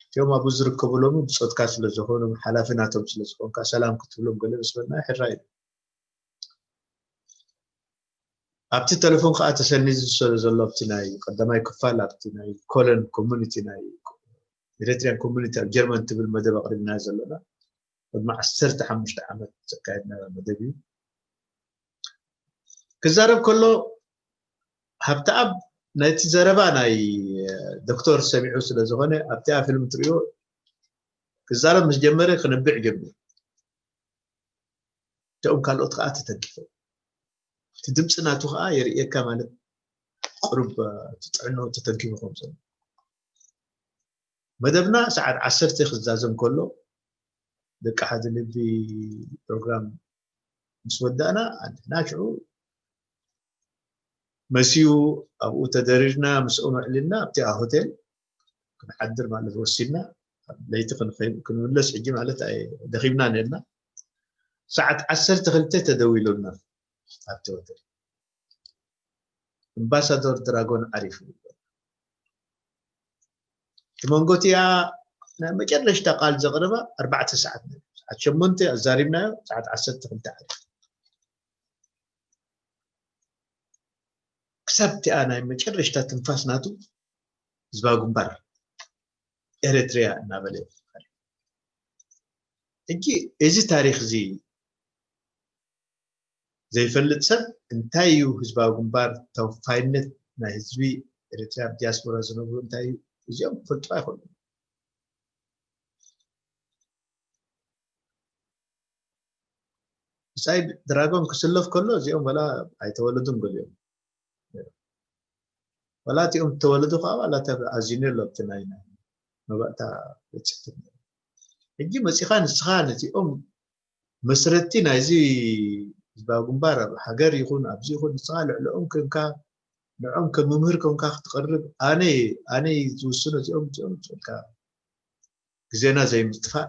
እቲኦም ኣብኡ ዝርከቡ ሎሚ ብፆትካ ስለ ዝኾኑ ሓላፊ ናቶም ስለ ዝኾንካ ሰላም ክትብሎም ገለ ምስ በልና ሕራይ ኣብቲ ተለፎን ከዓ ተሰኒዱ ዘሎ ኣብቲ ናይ ቀዳማይ ክፋል ኣብቲ ናይ ኮለን ኮሙኒቲ ናይ ኤሪትሪያን ኮሙኒቲ ኣብ ጀርመን ትብል መደብ ኣቅሪብና ዘለና ቅድሚ ዓሰርተ ሓሙሽተ ዓመት ዘካየድና መደብ እዩ። ክዛረብ ከሎ ሃብተኣብ ነቲ ዘረባ ናይ ዶክተር ሰሚዑ ስለ ዝኾነ ኣብቲኣ ፊልም ትሪኦ ክዛረብ ምስ ጀመረ ክነብዕ ጀሚሩ። እቲኦም ካልኦት ከዓ ተተንኪፎም እቲ ድምፂ ናቱ ከዓ የርእየካ ማለት ቅሩብ ትጥዕኖ ተተንኪፉ ከም ዘሎ መደብና ሰዓት ዓሰርተ ክዛዘም ከሎ ደቂ ሓደ ልቢ ፕሮግራም ምስ ወዳእና ኣንሕና ሽዑ መሲዩ ኣብኡ ተደሪርና ምስኦም ኣዕሊልና ኣብቲ ሆቴል ክንሓድር ማለት ወሲድና ለይቲ ክንምለስ ሕጂ ማለት ደኺምና ነርና ሰዓት ዓሰርተ ክልተ ተደዊሉልና ኣብቲ ሆቴል ኣምባሳዶር ድራጎን ዓሪፉ እቲ መንጎ እቲኣ ናይ መጨረሽታ ቃል ዘቕረባ ኣርባዕተ ሰዓት ሰዓት ሸሞንተ ኣዛሪብናዮ ሰዓት ዓሰርተ ክልተ ዓሪፉ ክሳብ እቲኣ ናይ መጨረሽታ ትንፋስ ናቱ ህዝባዊ ግንባር ኤረትርያ እናበለ ሕጂ እዚ ታሪክ እዚ ዘይፈልጥ ሰብ እንታይ እዩ ህዝባዊ ግንባር ተወፋይነት ናይ ህዝቢ ኤረትርያ ኣብ ዲያስፖራ ዝነብሩ እንታይ እዩ እዚኦም ክፈልጡ ኣይኮኑን ብሳይ ድራጎን ክስለፍ ከሎ እዚኦም ወላ ኣይተወለዱን ገሊኦም። ወላ እቲኦም ዝተወለዱ ከዓ ዋላ ኣዚኑ ኣሎ ኣብቲ ናይ መባእታ ቤት ጽሕፈት። ሕጂ መፂኻ ንስኻ ነዚኦም መስረቲ ናይዚ ህዝባዊ ግንባር ኣብ ሃገር ይኹን ኣብዚ ይኹን ንስኻ ልዕለኦም ኮንካ ንዖም ከም መምህር ኮንካ ክትቐርብ ኣነ ኣነ ዝውስኖ እዚኦም እዚኦም ትልካ ግዜና ዘይምጥፋእ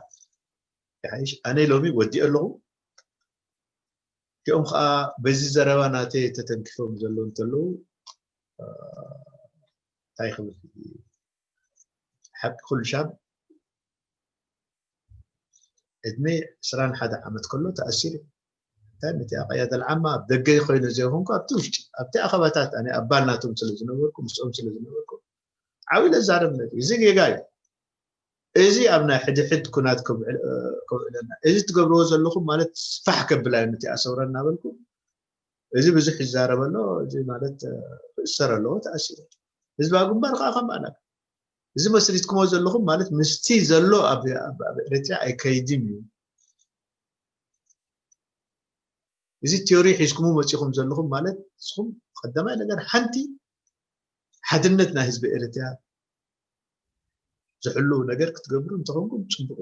ይሓይሽ። ኣነ ሎሚ ወዲእ ኣለኹ። እቲኦም ከዓ በዚ ዘረባ ናተይ ተተንኪፎም ዘለዉ እንተለዉ እንታይ ክብል ሓቂ ኩሉ ሻብ ዕድመ ዕስራን ሓደ ዓመት ከሎ ተኣሲሩ እንታይ ነቲ ኣቀያደ ልዓማ ኣብ ደገ ኮይነ ዘይኮንኩ ኣብቲ ውሽጢ ኣብቲ ኣኸባታት ኣነ ኣባል ናቶም ስለ ዝነበርኩ ምስኦም ስለ ዝነበርኩ ዓብለ ዛረብ ነቲ እዚ ጌጋ እዩ። እዚ ኣብ ናይ ሕድሕድ ኩናት ከውዕለና እዚ ትገብርዎ ዘለኹም ማለት ስፋሕ ከብላ እዩ ነቲ ኣሰውራ እናበልኩ እዚ ብዙሕ ይዛረብ ኣሎ። እዚ ማለት ክእሰር ኣለዎ ተኣሲሩ። ህዝባዊ ግንባር ከዓ ከም ኣላክ እዚ መስሪትኩሞ ዘለኹም ማለት ምስቲ ዘሎ ኣብ ኤርትራ ኣይከይድን እዩ። እዚ ቲዮሪ ሒዝኩሙ መፂኹም ዘለኹም ማለት ንስኹም ቀዳማይ ነገር ሓንቲ ሓድነት ናይ ህዝቢ ኤርትራ ዝሕልው ነገር ክትገብሩ እንተኾንኩም ፅቡቅ።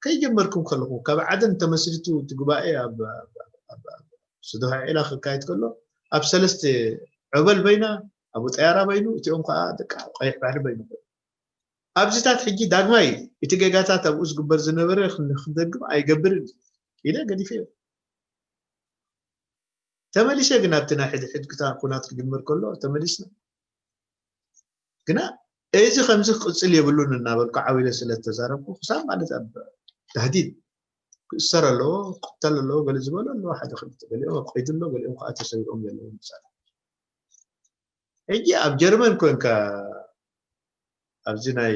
ከይጀመርኩም ከለኹም ካብ ዓደን ተመስሪቱ እቲ ጉባኤ ኣብ ስዱሃ ዒላ ክካየድ ከሎ ኣብ ሰለስተ ዑበል በይና ኣብ ጠያራ በይኑ እቲኦም ከዓ ደቂ ቀይሕ ባሕሪ በይኑ ኣብዚታት ሕጂ ዳግማይ እቲ ጌጋታት ኣብኡ ዝግበር ዝነበረ ክደግም ኣይገብርን ኢለ ገዲፈ። ተመሊሰ ግን ኣብቲ ናይ ሕድሕድ ኩናት ክጅምር ከሎ ተመሊስና ግና እዚ ከምዚ ክቅፅል የብሉን እናበልኩ ዓው ኢለ ስለተዛረብኩ ክሳብ ማለት ኣብ ተህዲድ ክእሰር ኣለዎ ክቅተል ኣለዎ ገለ ዝበሉ ኣለዎ ሓደ ክልተ ገሊኦም ኣብ ቀይዲ ኣሎ ገሊኦም ከዓ ተሰዊኦም ዘለዉ ምሳሌ ሕጂ ኣብ ጀርመን ኮንካ ኣብዚ ናይ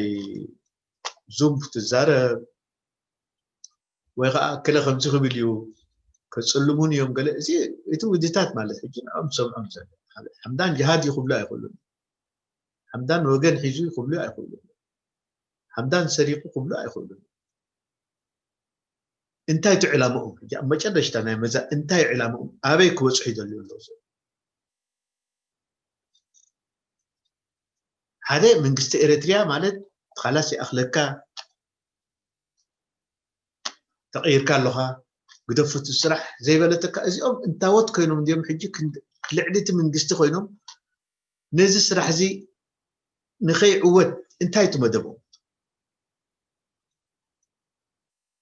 ዙም ክትዛረብ ወይ ከዓ ክለ ከምዚ ክብል እዩ ከፅልሙን እዮም ገለ እዚ እቲ ውድታት ማለት ሕጂ ንዕኦም ሰምዖም ዘሎ ሓምዳን ጅሃድ እዩ ክብሉ ኣይክእሉን ሓምዳን ወገን ሒዙ ክብሉ ኣይክእሉን ሓምዳን ሰሪቁ ክብሉ ኣይክእሉን እንታይ እቲ ዕላምኦም ኣብ መጨረሽታ ናይ መዛ እንታይ ዕላምኦም ኣበይ ክበፅሑ ይደልዩ ኣለዉ ሓደ መንግስቲ ኤረትርያ ማለት ኻላስ ይኣኽለካ ተቐይርካ ኣለኻ ግደፉት ስራሕ ዘይበለተካ እዚኦም እንታወት ኮይኖም እንዲዮም ሕጂ ልዕሊ እቲ መንግስቲ ኮይኖም ነዚ ስራሕ እዚ ንኸይዕወት እንታይ ትመደቦም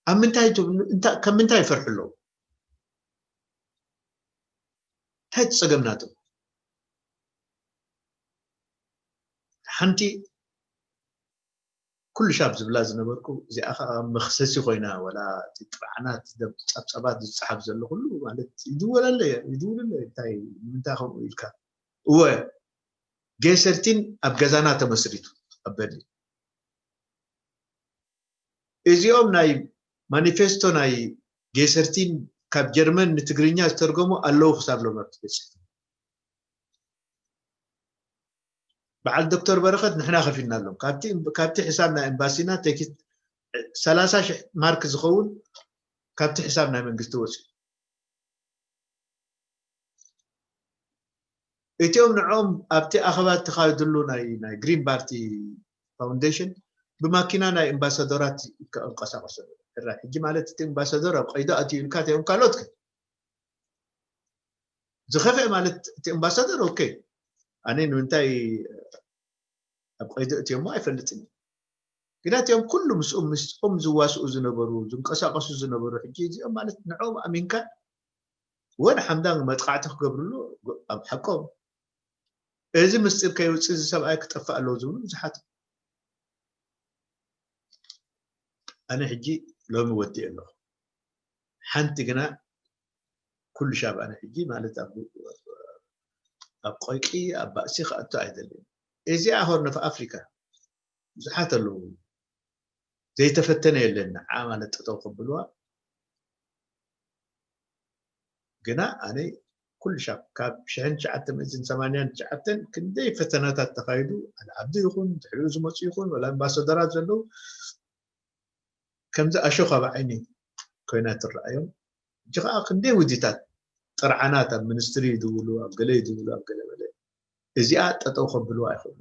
ኣብ ምንታይ ካብ ምንታይ ይፈርሑ ኣለዉ እንታይ ትጸገም ናቶም ሓንቲ ኩሉ ሻብ ዝብላ ዝነበርኩ እዚኣ ከዓ መክሰሲ ኮይና ወላ ጥብዓናት ጸብጸባት ዝፀሓፍ ዘሎ ኩሉ ማለት ይድወለለ ይድውልለ እንታይ ንምንታይ ከምኡ ኢልካ እወ ጌሰርቲን ኣብ ገዛና ተመስሪቱ ኣብ በርሊን እዚኦም ናይ ማኒፌስቶ ናይ ጌሰርቲን ካብ ጀርመን ንትግርኛ ዝተርገሙ ኣለዉ ክሳብ ሎም ኣብቲ ቤት በዓል ዶክተር በረኸት ንሕና ከፊልና ኣሎም ካብቲ ሕሳብ ናይ ኤምባሲና ቴኪት ሰላሳ ሽሕ ማርክ ዝኸውን ካብቲ ሕሳብ ናይ መንግስቲ ወፂኡ እቲኦም ንዕኦም ኣብቲ ኣኸባ እተኻየድሉ ናይ ናይ ግሪን ባርቲ ፋውንዴሽን ብማኪና ናይ ኤምባሳደራት ይንቀሳቀሱ ሕጂ ማለት እቲ ኤምባሳደር ኣብ ቀይዶ ኣትዩ ኢልካ ተዮም ካልኦት ዝኸፍአ ማለት እቲ ኤምባሳደር ኦኬ ኣነ ንምንታይ ኣብ ቀይዲ እትዮሞ ኣይፈልጥን ግናት እዮም ኩሉ ምስኦም ምስኦም ዝዋስኡ ዝነበሩ ዝንቀሳቀሱ ዝነበሩ ሕጂ እዚኦም ማለት ንዕኦም ኣሚንካ ወን ሓምዳን መጥቃዕቲ ክገብርሉ ኣብ ሓቆም እዚ ምስጢር ከይውፅእ እዚ ሰብኣይ ክጠፍእ ኣለዎ ዝብሉ ብዙሓት ኣነ ሕጂ ሎሚ ወዲእ ኣለኹ ሓንቲ ግና ኩሉ ሻብ ኣነ ሕጂ ማለት ኣብ ኣብ ቆይቂ ኣብ ባእሲ ክኣቱ ኣይደልን እዚኣ ሆርን ኦፍ ኣፍሪካ ብዙሓት ኣለዉ ዘይተፈተነ የለን ንዓ ማለት ጠጠው ከብልዋ ግና ኣነ ኩሉ ሻብ ካብ ሽሕን ትሽዓተ ሚእትን ሰማንያን ትሽዓተን ክንደይ ፈተናታት ተኻይዱ ኣልዓብዲ ይኹን ድሕሪኡ ዝመፁ ይኹን ወላ ኣምባሳደራት ዘለዉ ከምዚ ኣሾ ካብ ዓይኒ ኮይና ትረኣዮም ሕጂ ከዓ ክንደይ ውዲታት ጥርዓናት ኣብ ሚኒስትሪ ይድውሉ፣ ኣብ ገለ ይድውሉ፣ ኣብ ገለ በለ፣ እዚኣ ጠጠው ከብልዋ ኣይኽእሉ።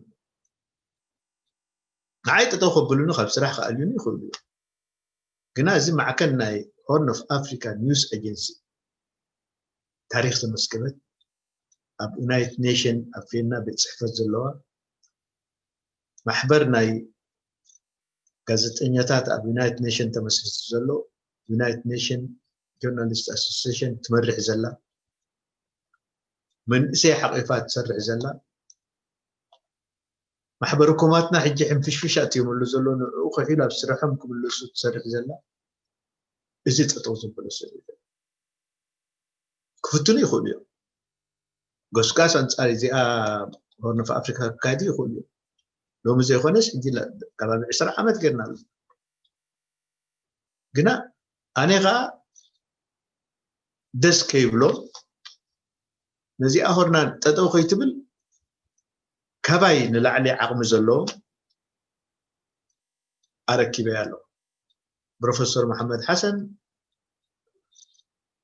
ንዓይ ጠጠው ከብሉኒ፣ ካብ ስራሕ ክኣልዩኒ ይኽእሉ እዮም። ግና እዚ ማዕከን ናይ ሆርን ኦፍ ኣፍሪካ ኒውስ ኤጀንሲ፣ ታሪክ ተመስገበት፣ ኣብ ዩናይትድ ኔሽን ኣብ ቬና ቤት ጽሕፈት ዘለዋ፣ ማሕበር ናይ ጋዜጠኛታት ኣብ ዩናይትድ ኔሽን ተመስሪቱ ዘሎ፣ ዩናይትድ ኔሽን ጆርናሊስት ኣሶሲሽን ትመርሕ ዘላ፣ መንእሰይ ሓቂፋ ትሰርሕ ዘላ፣ ማሕበርኩማትና ሕጂ ሕንፍሽፍሽ ኣትዮምሉ ዘሎ፣ ንዕኡ ከሒሉ ኣብ ስርሖም ክምለሱ ትሰርሕ ዘላ፣ እዚ ጠጠው ዘበለ ሰብ የለን። ክፍትኑ ይኽእሉ እዮም። ጎስጋስ ኣንጻር እዚኣ ሆርን ኦፍ ኣፍሪካ ክካየዱ ይኽእሉ እዮም። ሎሚ ዘይኮነስ ሕጂ ለ-፣ ከባቢ ዕስራ ዓመት ጌርና ኣሎ። ግና ኣነ ኸዓ ደስ ከይብሎ፣ ነዚኣ ሆርና ጠጠው ከይትብል፣ ካባይ ንላዕሊ ዓቕሚ ዘለዎም ኣረኪበያ ኣለኹ። ፕሮፌሰር መሓመድ ሓሰን፣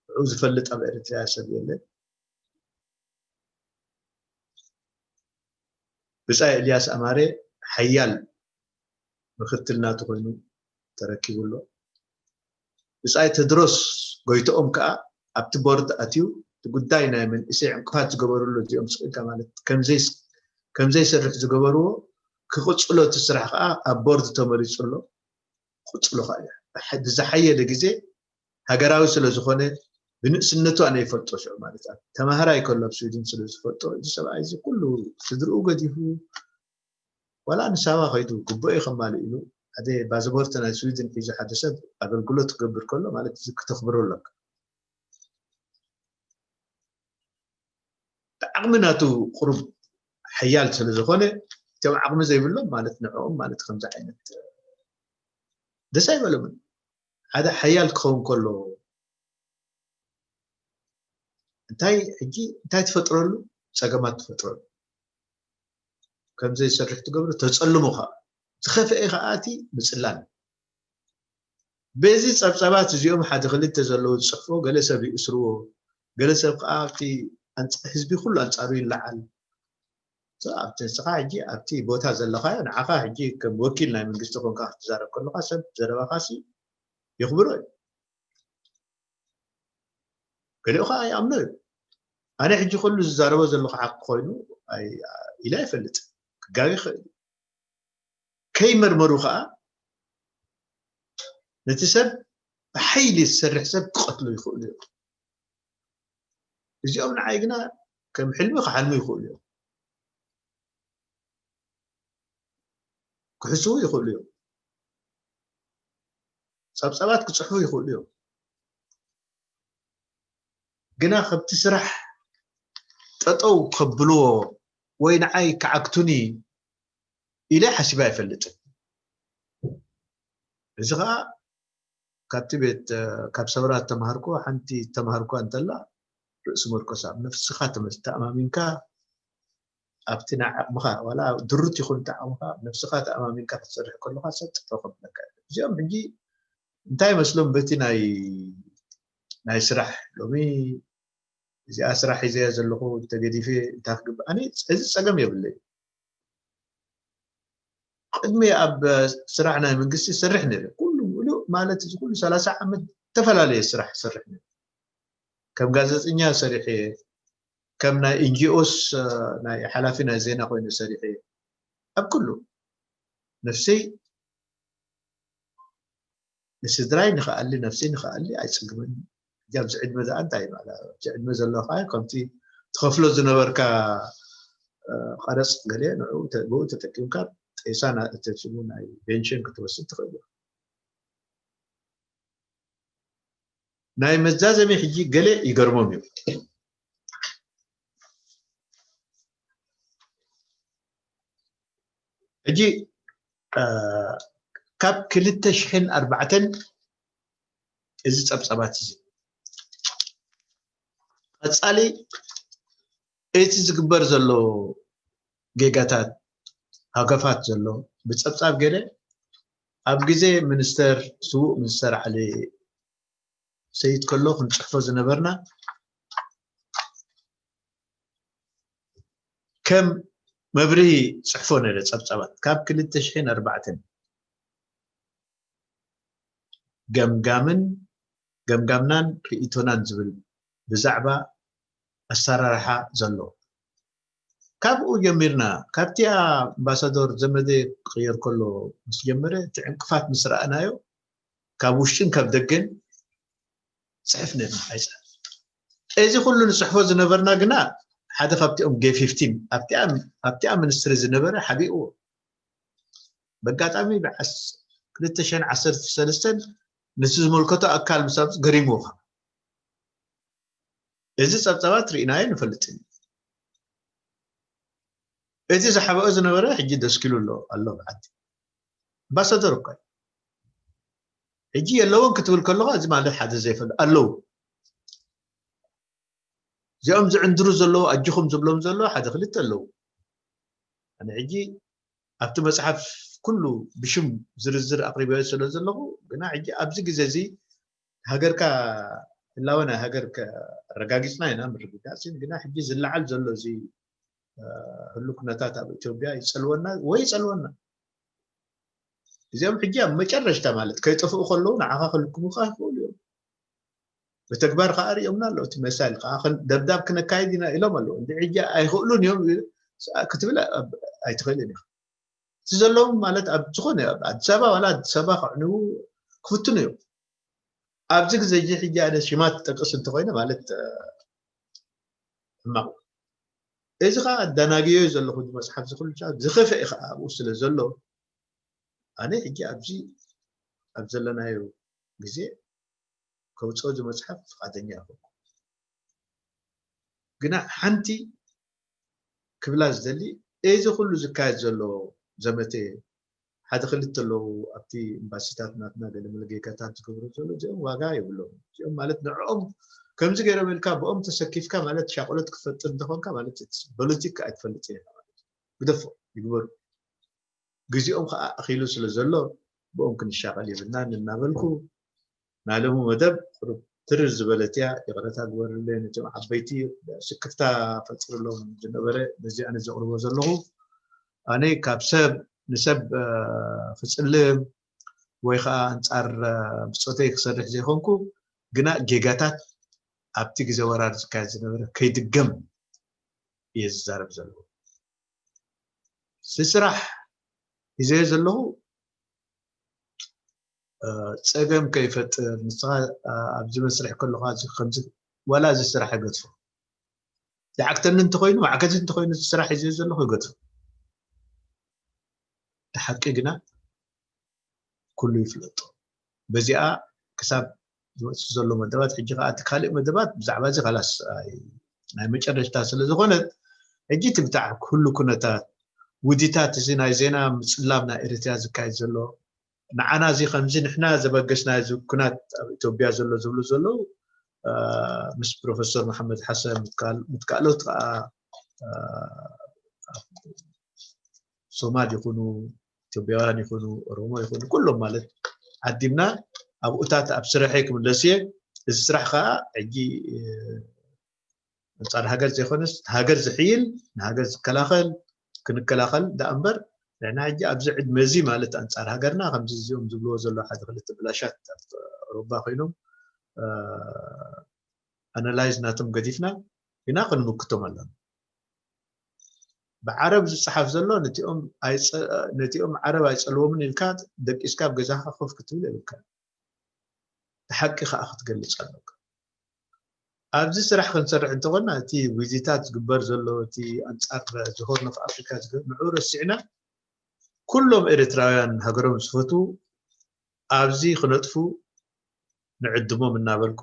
ንዑ ዝፈልጥ ኣብ ኤርትራ ሰብ የለን። ብጻይ ኤልያስ ኣማረ ሓያል ምክትል ናቱ ኮይኑ ተረኪቡ ኣሎ። ብጻይ ቴድሮስ ጎይትኦም ከኣ ኣብቲ ቦርድ ኣትዩ፣ እቲ ጉዳይ ናይ መንእሰይ ዕንቅፋት ዝገበርሉ፣ እዚኦም ስቕ ኢልካ ማለት ከምዘይስ-፣ ከምዘይሰርሕ ዝገበርዎ ክቕጽሎ፣ እቲ ስራሕ ከኣ ኣብ ቦርድ ተመሪጹ ኣሎ። ክቕጽሎ ከኣ እዩ። ብሓ-፣ ብዝሓየለ ግዜ ሃገራዊ ስለ ዝኾነ፣ ብንእስነቱ ኣነ ይፈልጦ፣ ሽዑ ማለት እዩ። ተማሃራይ ከሎ ኣብ ስዊድን ስለ ዝፈልጦ፣ እዚ ሰብኣይ እዚ ኩሉ ስድርኡ ገዲፉ፣ ዋላ ንሳባ ከይዱ ግቡእ ከማልእ ኢሉ፣ ሓደ ፓስፖርት ናይ ስዊድን ሒዙ ሓደ ሰብ ኣገልግሎት ክገብር ከሎ ማለት እዚ ክተኽብሮ ኣለካ። እቲ ዓቕሚ ናቱ ቁሩብ ሓያል ስለ ዝኾነ፣ እቶም ዓቕሚ ዘይብሎም ማለት ንዕኦም ማለት ከምዚ ዓይነት ደስ ኣይበሎምን። ሓደ ሓያል ክኸውን ከሎ እንታይ ሕጂ እንታይ ትፈጥረሉ? ጸገማት ትፈጥረሉ። ከም ዘይሰርሕ ትገብሮ፣ ተጸልሞ ከኣ። ዝኸፍአ ከኣ እቲ ምጽላም። በዚ ጸብጻባት እዚኦም ሓደ ክልተ ዘለዉ ዝጽሕፎ፣ ገለ ሰብ ይእስርዎ፣ ገለ ሰብ ከኣ ኣብቲ ኣንጻ-፣ ህዝቢ ኩሉ ኣንጻሩ ይለዓል። ሶ፣ ኣብቲ ንስኻ ሕጂ ኣብቲ ቦታ ዘለኻዮ፣ ንዓኻ ሕጂ ከም ወኪል ናይ መንግስቲ ኮንካ ክትዛረብ ከለኻ፣ ሰብ ዘረባኻሲ የኽብሮ እዩ። ገሊኡ ኸዓ ይኣምኖ እዩ። ኣነ ሕጂ ኩሉ ዝዛረቦ ዘለኹ ሓቂ ኮይኑ ኣይ-፣ ኢለ ኣይፈልጥን። ክጋገ ይኽእል እዩ። ከይመርመሩ ኸዓ ነቲ ሰብ ብሓይሊ ዝሰርሕ ሰብ ክቐትሉ ይኽእሉ እዮም። እዚኦም ንዓይ ግና ከም ሕልሚ ክሓልሙ ይኽእሉ እዮም። ክሕስዉ ይኽእሉ እዮም። ጸብጻባት ክጽሕፉ ይኽእሉ እዮም። ግና ከምቲ ስራሕ ጠጠው ከብልዎ ወይ ንዓይ ክዓግቱኒ ኢለ ሓሲበ ኣይፈልጥን። እዚ ኸኣ ካብቲ ቤት፣ እ፣ ካብ ሰውራ ዝተማሃርኩ ሓንቲ ተማሃርኳ እንተላ፣ ርእሲ መርኮስ ኣብ ነፍስኻ ተመ-፣ ተኣማሚንካ፣ ኣብቲ ናይ ዓቕምኻ፣ ዋላ ድሩት ይኹን እቲ ዓቕምኻ፣ ኣብ ነፍስኻ ተኣማሚንካ ክትሰርሕ ከለኻ ሰጥ ጠው ከብለካ እዩ። እዚኦም ሕጂ እንታይ ይመስሎም በቲ ናይ፣ ናይ ስራሕ ሎሚ እዚኣ ስራሕ ሒዘያ ዘለኹ ተገዲፈ እንታይ ክግብእ? ኣነ እዚ ጸገም የብለይ። ቅድሚ ኣብ ስራሕ ናይ መንግስቲ ሰርሕ ነይረ። ኩሉ ሙሉእ ማለት እዚ ኩሉ ሰላሳ ዓመት ዝተፈላለየ ስራሕ ሰርሕ ነይረ። ከም ጋዜጠኛ ሰሪሐ፣ ከም ናይ ኤን ጂ ኦስ፣ እ፣ ናይ ሓላፊ ናይ ዜና ኮይኑ ሰሪሐ። ኣብ ኩሉ ነፍሰይ ንስድራይ ንኽኣሊ፣ ነፍሰይ ንኽኣሊ ኣይጽግምን። ሕጂ ኣብዚ ዕድመ ደኣ እንታይ ማለት? ኣብዚ ዕድመ ዘለኻ ከምቲ ትኸፍሎ ዝነበርካ፣ እ፣ ቀረጽ ገለ ንዕኡ ተ-፣ ብኡ ተጠቂምካ ጤሳ ና-፣ እቲ ሽሙ ናይ ፔንሽን ክትወስድ ትኽእል ኢኻ። ናይ መዛዘሚ ሕጂ ገለ ይገርሞም እዩ። ሕጂ፣ እ፣ ካብ ክልተ ሽሕን ኣርባዕተን እዚ ጸብጻባት እዚ ቀጻሊ እቲ ዝግበር ዘሎ ጌጋታት፣ ሃገፋት ዘሎ ብጸብጻብ ገለ ኣብ ግዜ ሚኒስተር፣ ስዉእ ሚኒስተር ዓሊ ሰይድ ከሎ ክንፅሕፎ ዝነበርና ከም መብርሂ ፅሕፎ ነረ ጸብጻባት ካብ ክልተ ሽሕን ኣርባዕተን ገምጋምን ገምጋምናን ርእይቶናን ዝብል ብዛዕባ ኣሰራርሓ ዘሎ ካብኡ ጀሚርና ካብቲ ኣምባሳዶር ዘመደ ክቕየር ከሎ ምስ ጀመረ እቲ ዕንቅፋት ምስ ረኣናዮ ካብ ውሽጥን ካብ ደገን ፅሕፍ ነርና ኣይፅሕፍ እዚ ኩሉ ንፅሕፎ ዝነበርና ግና ሓደ ካብቲኦም ጌ ፊፍቲን ኣብቲኣ ሚኒስትሪ ዝነበረ ሓቢእዎ በጋጣሚ ብ ክልተ ሽሕን ዓሰርተ ሰለስተን ነቲ ዝመልከቶ ኣካል ምሳብ ገሪምዎ እዚ ጸብጻባት ርኢናዮ ንፈልጥን እዩ። እቲ ዝሓበኦ ዝነበረ ሕጂ ደስኪሉ ኣሎ ኣሎ ብዓዲ ኣምባሳደር እኮ እዩ። ሕጂ የለውን ክትብል ከለኻ እዚ ማለት ሓደ ዘይፈልጥ ኣለዉ እዚኦም ዝዕንድሩ ዘለዉ ኣጅኹም ዝብሎም ዘሎ ሓደ ክልተ ኣለዉ። ኣነ ሕጂ ኣብቲ መፅሓፍ ኩሉ ብሽም ዝርዝር ኣቅሪበዮ ስለ ዘለኹ ግና ሕጂ ኣብዚ ግዜ እዚ ሃገርካ ህላወ ናይ ሃገር ኣረጋጊፅና ኢና ምርግጋፅ ግና ሕጂ ዝለዓል ዘሎ እዚ ህሉ ኩነታት ኣብ ኢትዮጵያ ይፀልወና ወይ ይፀልወና እዚኦም ሕጂ ኣብ መጨረሽታ ማለት ከይጠፍኡ ከለዉ ንዓኻ ክልክሙካ ይኽእሉ እዮም ብተግባር ከዓ ርእዮምና ኣለዉ እቲ መሳይል ከዓ ደብዳብ ክነካይድ ኢና ኢሎም ኣለዉ እንዲ ሕጂ ኣይኽእሉን እዮም ክትብል ኣይትኽእልን ኢኻ እቲ ዘለዎም ማለት ኣብ ዝኾነ ኣብ ኣዲስ ኣበባ ዋላ ኣዲስ ኣበባ ከዕንዉ ክፍትኑ እዮም ኣብዚ ግዜ እዚ ሕጂ ኣነ ሽማት ጠቅስ እንተኮይነ ማለት ሕማቅ እዚ ከዓ ኣዳናግዮ ዘለኹ መፅሓፍ ዝክሉ ዝኸፈ ከዓ ኣብኡ ስለ ዘሎ ኣነ ሕጂ ኣብዚ ኣብ ዘለናዮ ግዜ ከውፅኦ ዝመፅሓፍ ፍቃደኛ ይኮንኩ ግና ሓንቲ ክብላ ዝደሊ እዚ ኩሉ ዝካየድ ዘሎ ዘመተ ሓደ ክልተ ኣለዉ ኣብቲ ኤምባሲታት ናትና ገለ መለጌጋታት ዝገብሩ ዘሎ እዚኦም ዋጋ የብሎም እዚኦም ማለት ንዕኦም ከምዚ ገይሮም ኢልካ ብኦም ተሰኪፍካ ማለት ሻቆሎት ክፈጥር እንተኾንካ ማለት ፖለቲካ ኣይትፈልጥ ኢኻ ማለት ግደፎ ይግበሩ ግዜኦም ከዓ ኣኺሉ ስለ ዘሎ ብኦም ክንሻቀል የብልናን እናበልኩ ናይ ሎሚ መደብ ቁሩብ ትርር ዝበለት እያ። ይቕረታ ግበርለይ ነቶም ዓበይቲ ስክፍታ ፈጢሩሎም ዝነበረ በዚ ኣነ ዘቕርቦ ዘለኹ። ኣነ ካብ ሰብ ንሰብ ክጽልም ወይ ከዓ ኣንጻር ብጾተይ ክሰርሕ ዘይኮንኩ ግና ጌጋታት ኣብቲ ግዜ ወራር ዝካየድ ዝነበረ ከይድገም እየ ዝዛረብ ዘለኹ። ስራሕ ሒዘዮ ዘለኹ ፀገም ከይፈጥር ንስኻ ኣብዚ መስርሕ ከለኻ ከምዚ ዋላ እዚ ስራሕ ይገድፎ ይዓግተኒ እንተኮይኑ ማዕከቲ እንተኮይኑ ስራሕ ሒዘዮ ዘለኹ ይገድፎ እቲ ሓቂ ግና ኩሉ ይፍለጦ በዚኣ ክሳብ ዝመፅእ ዘሎ መደባት ሕጂ ከዓ እቲ ካልእ መደባት ብዛዕባ እዚ ካላስ ናይ መጨረሽታ ስለ ዝኾነት ሕጂ እቲ ብታዕ ኩሉ ኩነታት ውዲታት እዚ ናይ ዜና ምፅላም ናይ ኤርትራ ዝካየድ ዘሎ ንዓና እዚ ከምዚ ንሕና ዘበገስና እዚ ኩናት ኣብ ኢትዮጵያ ዘሎ ዝብሉ ዘለዉ ምስ ፕሮፌሰር መሓመድ ሓሰን ምትካሎት ከዓ ሶማል ይኹኑ ኢትዮጵያውያን ይኹኑ ኦሮሞ ይኹኑ ኩሎም ማለት ዓዲምና ኣብኡታት ኣብ ስራሐይ ክምለስ እየ እዚ ስራሕ ከዓ ሕጂ ኣንፃር ሃገር ዘይኮነስ ሃገር ዝሕይል ንሃገር ዝከላኸል ክንከላኸል ደኣ እምበር ንሕና ሕጂ ኣብዚ ዕድመ እዚ ማለት ኣንፃር ሃገርና ከምዚ እዚኦም ዝብልዎ ዘሎ ሓደ ክልተ ብላሻት ኣብ ኣውሮባ ኮይኖም ኣናላይዝ ናቶም ገዲፍና ግና ክንምክቶም ኣለና ብዓረብ ዝፀሓፍ ዘሎ ነቲኦም ዓረብ ኣይፀልዎምን ኢልካ ደቂስካ ኣብ ገዛኻ ኮፍ ክትብል የብልካ እቲ ሓቂ ከዓ ክትገልፅ ኣለካ ኣብዚ ስራሕ ክንሰርሕ እንተኾና እቲ ቪዚታት ዝግበር ዘሎ እቲ ኣንፃር ዝሆርን ኦፍ ኣፍሪካ ዝግበር ንዑ ረሲዕና ኩሎም ኤርትራውያን ሃገሮም ዝፈትዉ ኣብዚ ክነጥፉ ንዕድሞም እናበልኩ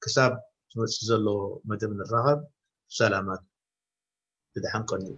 ክሳብ ዝመፅእ ዘሎ መደብ ንራኸብ ሰላማት ብድሓን ቀንዩ